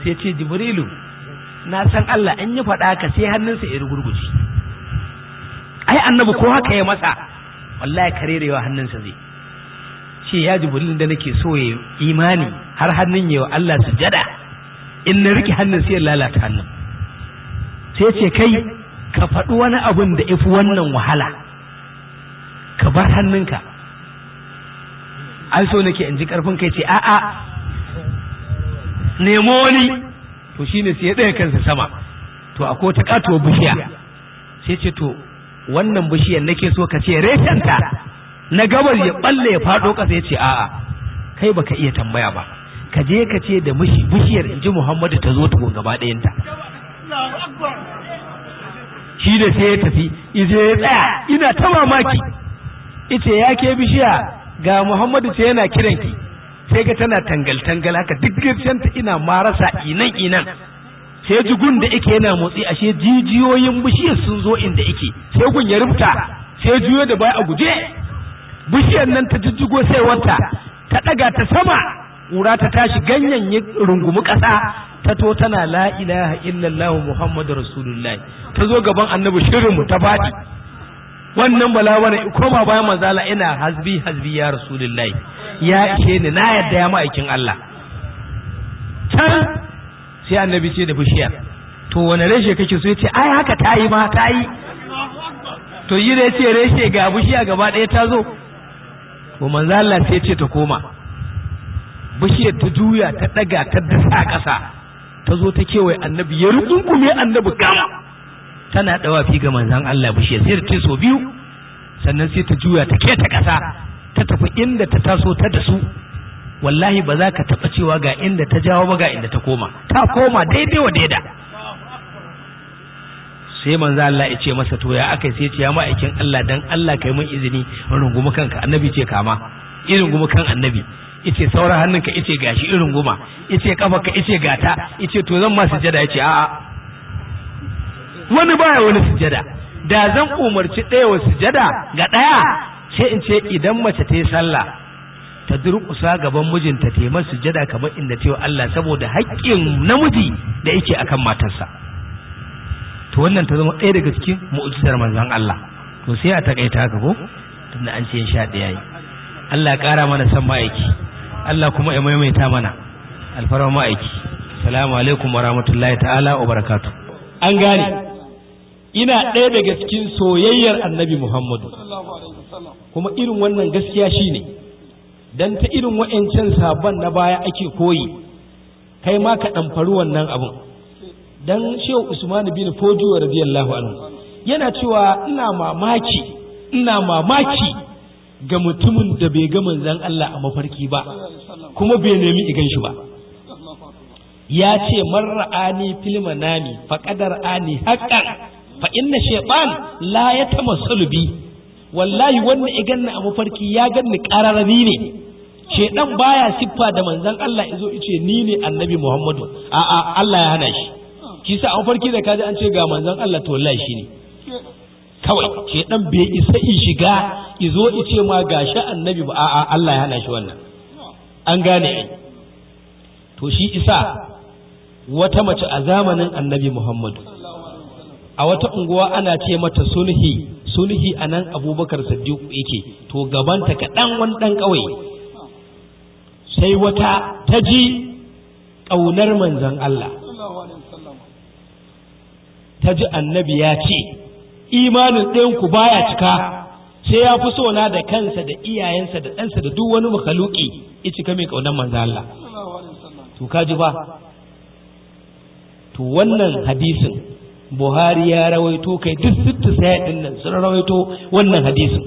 Sai ce Jibrilu na san Allah in ya faɗa ka sai hannunsa ya rugurguje. Ai annabi ko haka ya masa wallahi karerewa hannunsa zai ce ya Jibrilu da nake so ya imani har hannun yawa Allah sujada, in na rike hannun sai ya lalata hannun. Sai ce kai ka faɗi wani abun da ifi wannan wahala, ka bar hannunka. An so nake in ji karfin kai. Ce a'a nemo wani. To shine sai ya ɗaya kansa sama. To akwai ta katuwar bishiya. Sai ce to wannan bishiyar nake so ka ce reshenta na gabar ya balle ya faɗo ƙasa. Ya ce a'a kai baka iya tambaya ba, ka je ka ce da bishiyar in ji Muhammadu ta zo tukun gaba ɗayanta. Shi da sai ya tafi ije ya tsaya ina ta mamaki, ice ya ke bishiya ga Muhammadu ce yana kiranki. Sai ga tana tangal tangal haka duk girshenta ina marasa inan inan. Sai ji gun da yake yana motsi, ashe jijiyoyin bishiyar sun zo inda yake. Sai gun ya rufta, sai juyo da baya a guje. Bishiyar nan ta jijjigo sai wata ta daga ta sama, ƙura ta tashi, ganyen ya rungumi ƙasa, ta to tana la ilaha illallah muhammadu rasulullahi. Ta zo gaban annabi shirin mu ta faɗi. Wannan balawana koma bayan manzala ina hasbi hasbi ya rasulullahi, ya ishe ni na yadda ya ma'aikin Allah. Can sai annabi ce da bishiyar to wani reshe kake so? Yace ai haka ta yi ma ta yi. To yi da yace reshe ga bishiya gaba ɗaya ta zo. To manzo Allah sai ce ta koma. Bishiyar ta juya ta daga ta dasa ƙasa, ta zo ta kewaye annabi, ya rukunkume annabi gam, tana dawafi ga manzon Allah bishiyar sai ta so biyu, sannan sai ta juya ta keta ƙasa ta tafi inda ta taso ta dasu. Wallahi ba za ka taɓa cewa ga inda ta jawo ba ga inda ta koma, ta koma daidai wa daida. Sai manzo Allah ya ce masa to ya aka? Sai ya ce ya ma'aikin Allah, dan Allah kai mun izini in rungumi kanka. Annabi ce kama, irin gumi kan annabi. Yace sauran hannunka, yace gashi irin guma, yace kafarka, yace gata, yace to zan ma sujada. Yace a'a, wani baya wani sujada. Da zan umarci ɗaya wa sujada ga ɗaya, sai in ce idan mace ta yi sallah ta durƙusa gaban mijinta ta yi masa sujada kamar inda ta yi Allah, saboda haƙƙin namiji da yake akan matarsa. To wannan ta zama ɗaya daga cikin mu'jizar manzon Allah. To sai a takaita haka ko, tunda an ce sha ɗaya yi. Allah ya ƙara mana san ma'aiki, Allah kuma ya maimaita mana alfarma ma'aiki. Assalamu alaikum wa rahmatullahi ta'ala wa barakatuh. An gane ina ɗaya daga cikin soyayyar Annabi Muhammadu, kuma irin wannan gaskiya shine dan ta irin wa'ancan sabon na baya ake koyi, kai ma ka ɗamfari wannan abun. Dan Shehu Usman bin Fodio radiyallahu anhu yana cewa ina mamaki, ina mamaki ga mutumin da bai ga manzon Allah a mafarki ba kuma bai nemi igan shi ba. Ya ce man ra'ani fil manami faqad ra'ani haqqan fa inna shaytan la yatamassalu bi. Wallahi wannan igan a mafarki ya ganni qararani ne. Shaytan baya siffa da manzon Allah yazo yace ni ne Annabi Muhammadu. A'a, Allah ya hana shi. Kisa a mafarki da kaji an ce ga manzon Allah, to wallahi shine kawai. Shaytan bai isa in shiga izo ice ma gashi Annabi ba. A'a, Allah ya hana shi wannan. An gane ai. To shi isa wata mace a zamanin Annabi Muhammadu a wata unguwa ana ce mata Sulhi. Sulhi a nan Abubakar Siddiq yake, to gabanta kaɗan wani ɗan ƙauye. Sai wata ta ji ƙaunar manzon Allah, ta ji Annabi ya ce imanin ɗayanku baya cika sai ya fi so na da kansa da iyayensa da ɗansa da duk wani makhaluki, ya cika mai ƙaunar manzon Allah. To ka ji ba? To wannan hadisin Buhari ya rawaito, kai duk sittu sai din nan sun rawaito wannan hadisin.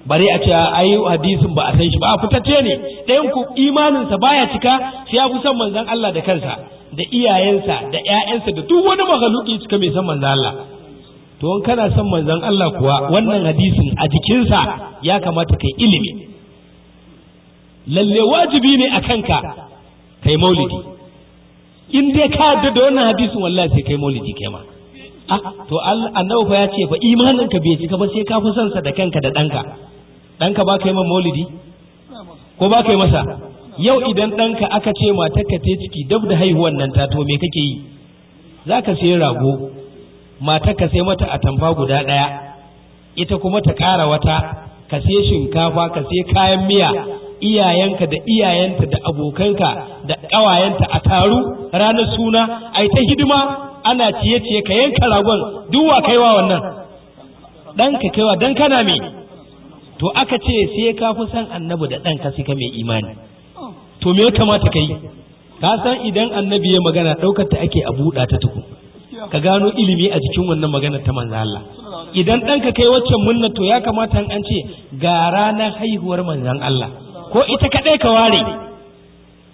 Bare a ce ai hadisin ba a san shi ba, a fitacce ne. Ɗayan ku imaninsa baya cika sai ya fi son manzon Allah da kansa da iyayensa da ƴaƴansa da duk wani makhluki, cika mai son manzon Allah. To in kana son manzon Allah kuwa, wannan hadisin a jikinsa ya kamata kai ilimi. Lalle wajibi ne a kanka kai maulidi. In dai ka yarda da wannan hadisin, wallahi sai kai maulidi kai ma. To Annabi fa ya ce fa imaninka bai cika ba sai ka fi son sa da kanka da ɗanka. Ɗanka ba ka yi man maulidi ko ba ka yi masa? Yau idan ɗanka aka ce matarka ta ciki dab da haihuwan nan ta, to me kake yi? Za ka sayi rago, matarka sai mata atamfa guda ɗaya, ita kuma ta ƙara wata, ka sai shinkafa, ka sai kayan miya, iyayenka da iyayenta da abokanka da ƙawayenta a taru ranar suna a ta hidima, ana ciye-ciye, ka yanka ragon. Duwa kaiwa wannan ɗanka kaiwa dan kana me? To aka ce sai ka fi san Annabi da ɗanka sai ka mai imani. To me ya kamata ka yi? Ka san idan Annabi ya magana, ɗaukar ta ake a buɗa ta tukun ka gano ilimi a jikin wannan maganar ta manzo Allah. Idan ɗanka kai waccan munna, to ya kamata an ce ga ranar haihuwar manzon Allah, ko ita kaɗai ka ware,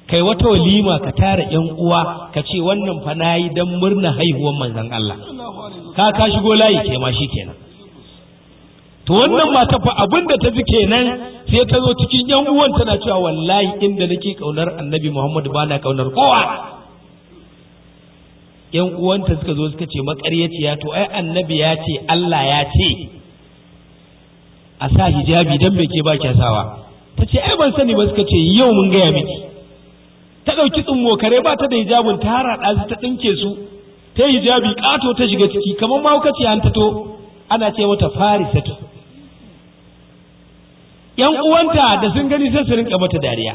kai wata walima, ka tara ƴan uwa, ka ce wannan fa nayi dan murna haihuwar manzon Allah. Ka shigo layi ke ma kenan. To wannan mata fa abin da ta ji kenan, sai ta zo cikin ƴan uwan tana cewa wallahi inda nake kaunar Annabi Muhammadu bana kaunar kowa. Ƴan uwanta suka zo suka ce maƙaryaciya, to ai Annabi ya ce Allah ya ce a sa hijabi, dan me ke ba kya sawa? Ta ce ai ban sani ba. Suka ce yau mun gaya miki. Ta ɗauki kare ba ta da hijabin, ta harhaɗa su, ta ɗinke su, ta hijabi ƙato, ta shiga ciki kamar mahaukaciya. An tato ana ce mata Farisatu. Yan uwanta da sun gani sai su rinka mata dariya.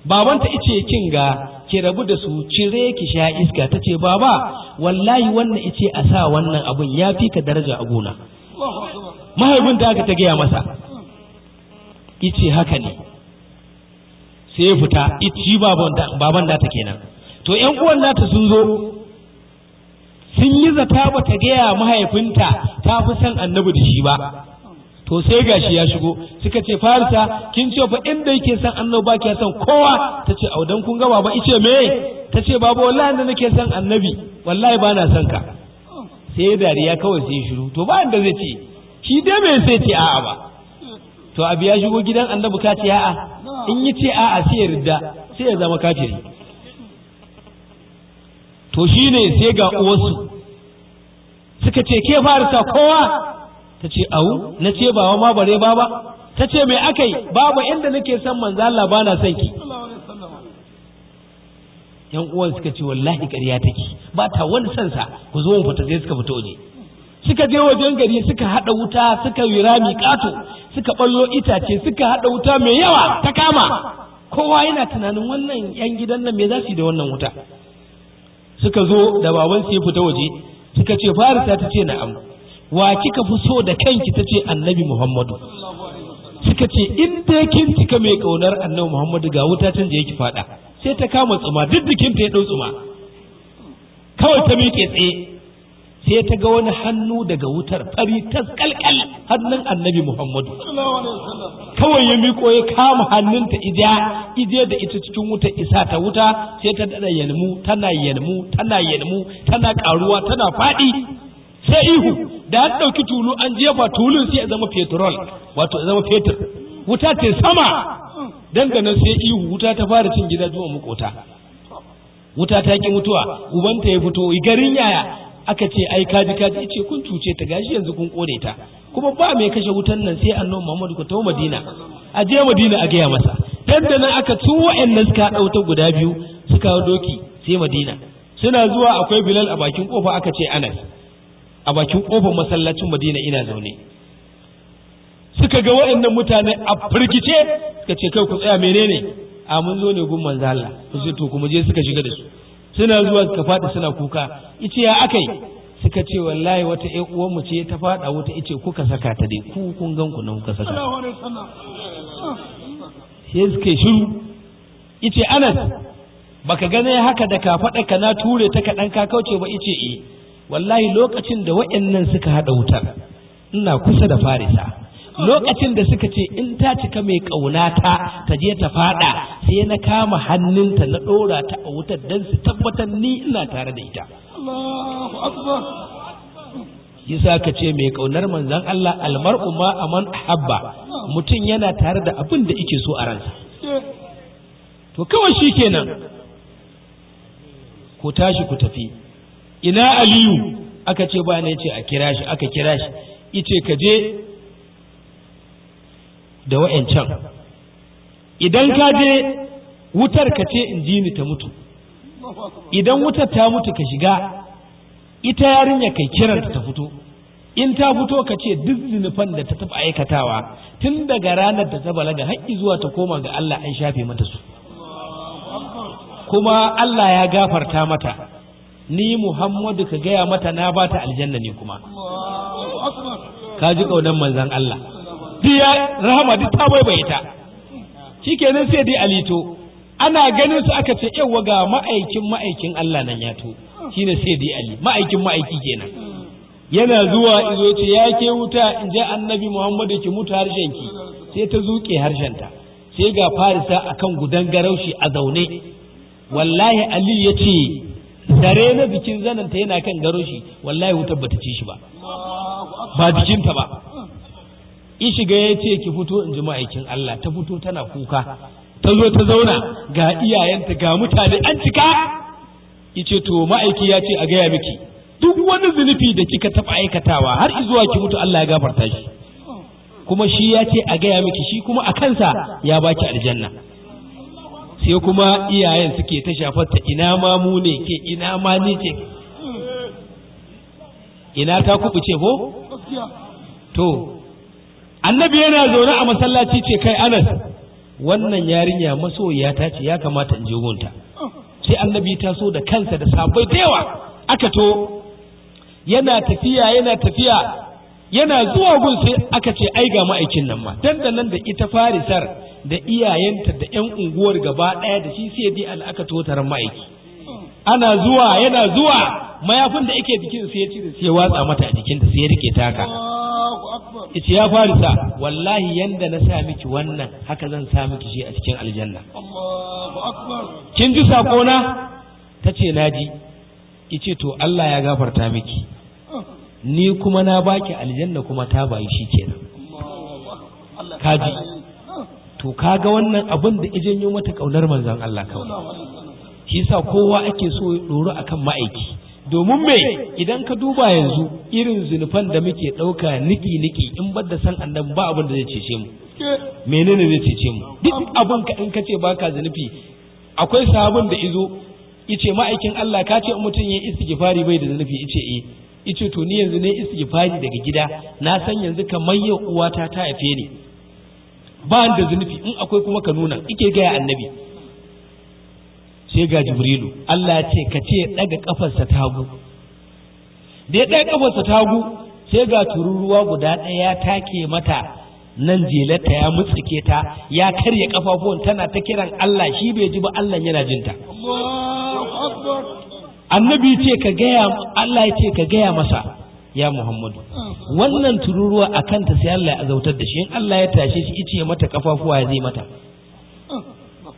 Babanta ice kin ga, ki rabu da su, cire ki sha iska. Ta ce baba, wallahi wannan ice a sa wannan abun ya fi ka daraja a gona. Mahaifinta haka ta gaya masa, ice haka ne. Sai ya fita shi baban nata kenan. To yan uwan nata sun zo sun yi zata ba ta gaya mahaifinta ta fi son Annabi da shi ba. To To sai gashi ya shigo, suka ce Farisa kin ce fa inda yake son annabi ba ki son kowa. Ta ce audan kun ga baba ice me? Ta ce baba wallahi inda nake son annabi wallahi ba na son ka. Sai dariya kawai sai shiru. To ba inda zai ce shi dai bai sai ce a'a ba. To abu ya shigo gidan annabi ka ce a'a, in yi ce a'a sai ya ridda, sai ya zama kafiri. To shine sai ga uwarsu suka ce ke Farisa kowa? Ta ce au, na ce ba ma bare baba. Ta ce me aka yi baba, inda nake son manzo Allah ba na son ki. Yan uwan suka ce wallahi ƙarya take, ba ta wani son sa, ku zo mu fita. Sai suka fita waje, suka je wajen gari, suka hada wuta, suka yi rami ƙato, suka ballo itace, suka hada wuta mai yawa ta kama. Kowa yana tunanin wannan yan gidan nan me za su yi da wannan wuta. Suka zo da baban su ya fita waje, suka ce Farisa? Ta ce na'am. Wa kika fi so da kanki? Ta ce Annabi Muhammadu. Suka ce in dai kin cika mai kaunar Annabi Muhammadu, ga wuta can da yake fada. Sai ta kama tsuma, duk jikinta ya dau tsuma. Kawai ta miƙe tsaye, sai ta ga wani hannu daga wutar, fari tas kalkal, hannun Annabi Muhammadu. Kawai ya miƙo ya kama hannunta, ija ije da ita cikin wuta, isa ta wuta. Sai ta dada yalmu, tana yalmu, tana yalmu, tana karuwa, tana faɗi, sai ihu. Da an ɗauki tulu an jefa tulun, sai ya zama petrol, wato ya zama fetur. Wuta ce sama dandanan, sai ihu, wuta ta fara cin gida zuwa makota. Wuta ta ki mutuwa. Ubanta ya fito, garin yaya? Aka ce ai kaji kaji, ce kun cuce ta, gashi yanzu kun kone ta, kuma ba mai kashe wutan nan sai Annabi Muhammadu. Ku tawo Madina, a je Madina a gaya masa. Dandanan aka tu wa'annan suka ɗauta guda biyu, suka doki sai Madina. Suna zuwa akwai Bilal a bakin kofa. Aka ce Anas a bakin kofar masallacin Madina ina zaune. Suka ga waɗannan mutane a firgice, suka ce kai ku tsaya, menene? A mun zo ne gun manzo Allah. Ku ce to kuma je. Suka shiga da su. Suna zuwa suka faɗi suna kuka. Ice ya akai? Suka ce wallahi wata ƴan uwanmu ce ta faɗa wuta. Ice kuka saka ta dai, ku kun gan ku nan kuka saka. Sai suka shiru. Ice Anas, baka gane haka da ka faɗa ka na ture ta kaɗan ka kauce ba? Ice eh, wallahi lokacin da waɗannan suka haɗa wutar ina kusa da Farisa. Lokacin da suka ce in ta cika mai ƙaunata ta je ta faɗa, sai na kama hannunta na ɗora ta a wutar don su tabbatar ni ina tare da ita. Yasa ka ce mai ƙaunar manzon Allah, almar'u ma aman ahabba, mutum yana tare da abin da yake so a ransa. To kawai shikenan, ku tashi ku tafi. Ina Aliyu? Aka ce ba ne. Ce a kira shi. Aka kira shi. Ice ka je da wa'yancan, idan ka je wutar ka ce in ji ni ta mutu. Idan wutar ta mutu ka shiga, ita yarinya kai kiranta ta fito. In ta fito ka ce duk zinufan da ta taɓa aikatawa tun daga ranar da ta balaga har zuwa ta koma ga Allah an shafe mata su, kuma Allah ya gafarta mata. Ni Muhammadu ka gaya mata na bata aljanna ne. Kuma ka ji ƙaunar manzon Allah, diya rahama duk ta baibaye ta. Shikenan sai dai alito ana ganin su, aka ce yawa ga ma'aikin ma'aikin Allah nan ya to. Shine sai dai Ali, ma'aikin ma'aiki kenan. Yana zuwa izo ce ya ke wuta, in ji Annabi Muhammadu ki mutu harshenki. Sai ta zuke harshenta. Sai ga Farisa akan gudan garaushi a zaune. Wallahi Ali ya ce zare na jikin zananta yana kan garaushi, wallahi wutar bata ci shi ba, ba jikinta ba. In shiga ya ce ki fito in ji ma'aikin Allah. Ta fito tana kuka, ta zo ta zauna, ga iyayenta, ga mutane an cika. Yace to ma'aiki ya ce a gaya miki duk wani zunubi da kika taɓa aikatawa har zuwa ki mutu Allah ya gafarta shi, kuma shi ya ce a gaya miki shi kuma a kansa ya baki aljanna. Sai kuma iyayen suke ta shafarta, ina ma mu ne ke, ina ma ni ce, ina ta kubuce ko. To Annabi yana zaune a masallaci, ce kai Anas, wannan yarinya masoyiya ta ce, ya kamata in je gunta. Sai Annabi ta so da kansa da sabai da yawa aka to. Yana tafiya, yana tafiya, yana zuwa gun sai aka ce ai ga ma'aikin nan ma. Dandanan da ita Farisar da iyayenta da yan unguwar gaba ɗaya da shi sai dai al aka totaran ma'aiki. Ana zuwa, yana zuwa, mayafin da yake jikin sai ya cire, sai ya watsa mata a jikinta, sai ya rike ta haka. Yace ya farisa, wallahi yanda na sa miki wannan haka zan sa miki shi a cikin aljanna. Allahu akbar. Kin ji sako na? Tace naji. Yace to Allah ya gafarta miki, ni kuma na baki aljanna kuma ta bayi shi kenan. Kaji to kaga wannan abin da ijanyo mata kaunar manzon Allah kawai. Shi yasa kowa ake so ya doro akan ma'aiki. Domin me, idan ka duba yanzu irin zunufan da muke ɗauka niki-niki, in bar da san annabi ba abin da zai cece mu. Menene zai cece mu? Duk abin ka in ka ce baka zunufi. Akwai sahabin da izo ice ma'aikin Allah ka ce in mutum ya istighfari bai da zunufi, ice eh. Ice to ni yanzu ne istighfari daga gida, na san yanzu kamar yau uwata ta haife ni, ba da zunufi, in akwai kuma ka nuna. Ike gaya annabi. Sai ga Jibrilu, Allah ya ce ka ce daga kafarsa ta hagu. Da ya daga kafarsa ta hagu, sai ga tururuwa guda ɗaya ya take mata nan jelarta, ya mutsuke ta, ya karya kafafuwan, tana ta kiran Allah, shi bai ji ba, Allah yana jinta. Allahu akbar. Annabi ce ka gaya, Allah ya ce ka gaya masa, ya Muhammadu, wannan tururuwa a kanta sai Allah ya azautar da shi. In Allah ya tashe shi ice mata kafafuwa ya zai mata.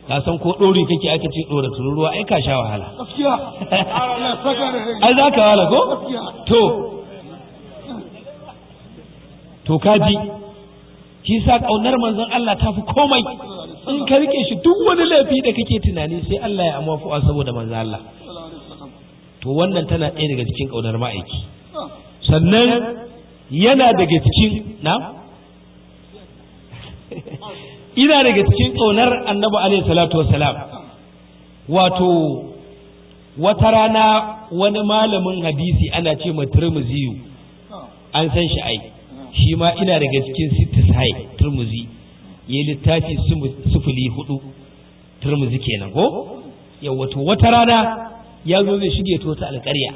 Ka san ko ɗori kake aka ce ɗora tururuwa, ai ka sha wahala. Gaskiya. Allah saka da Ai za ka wahala ko? To kaji, shi sa ƙaunar manzon Allah ta fi komai. In ka rike shi duk wani laifi da kake tunani sai Allah ya amafuwa saboda manzon Allah. To wannan tana ɗaya daga cikin ƙaunar ma'aiki. Sannan yana daga cikin na ina daga cikin ƙaunar annabi alaihi salatu wassalam. Wato wata rana wani malamin hadisi ana ce ma Tirmiziyu, an san shi ai, shi ma ina daga cikin sittis hai Tirmizi, ya littafi 04 Tirmizi kenan ko. Yawa to wata rana ya zo zai shige to ta alƙarya,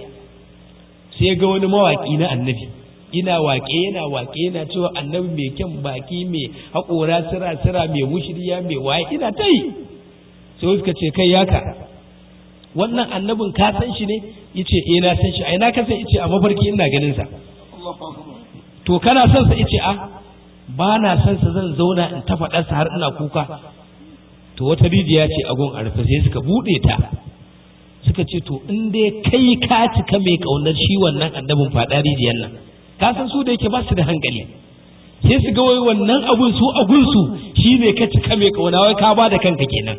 sai ga wani mawaƙi na annabi ina waƙe, yana waƙe, yana cewa annabi mai kyan baki, mai haƙora sira sira, mai wushiriya, mai waye, ina ta yi. Sai suka ce kai yaka, wannan annabin ka san shi ne? Yace eh na san shi. Ai na ka san? Yace a mafarki ina ganin sa. To kana son sa? Yace a ba na son sa, zan zauna in ta faɗar sa har ina kuka. To wata rijiya ce a gun arfa, sai suka buɗe ta, suka ce to in dai kai ka cika mai kaunar shi wannan annabin, faɗa rijiyar nan. Ka san su da yake ba su da hankali, sai su ga wai wannan abun su a gunsu shi ne ka cika mai kauna, wai ka ba da kanka kenan.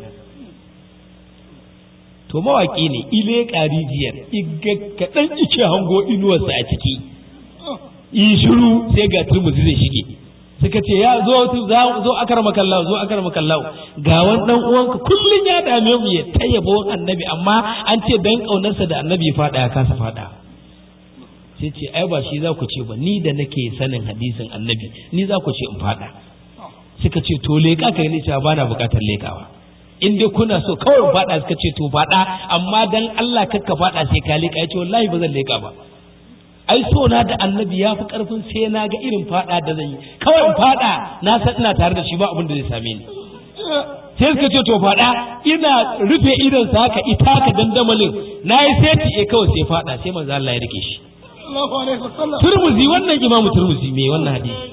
To mawaki ne ile ƙarijiyar iga kaɗan ice hango inuwarsa a ciki, yi shiru, sai ga Turmuzi zai shige. Suka ce ya zo zo akarma kallahu, zo akarma kallahu, ga wani dan uwanka kullun ya dame mu ya tayyabo annabi, amma an ce dan kaunarsa da annabi ya fada ya kasa fada. Sai ce ai ba shi za ku ce ba, ni da nake sanin hadisin annabi ni za ku ce in fada. Suka ce to leka kai ne, cewa bana bukatar lekawa, in dai kuna so kawai in fada. Suka ce to fada, amma dan Allah kakka fada sai ka leka. Ya ce wallahi ba zan leka ba, ai so na da annabi ya fi karfin sai na ga irin fada da zan yi, kawai in fada na san ina tare da shi ba abin da zai same ni. Sai suka ce to fada, ina rufe idon sa haka ita ka dandamalin na yi seti e kawai sai fada, sai manzo Allah ya rike shi. Turmuzi, wannan imamu Turmuzi mai wannan hadisi.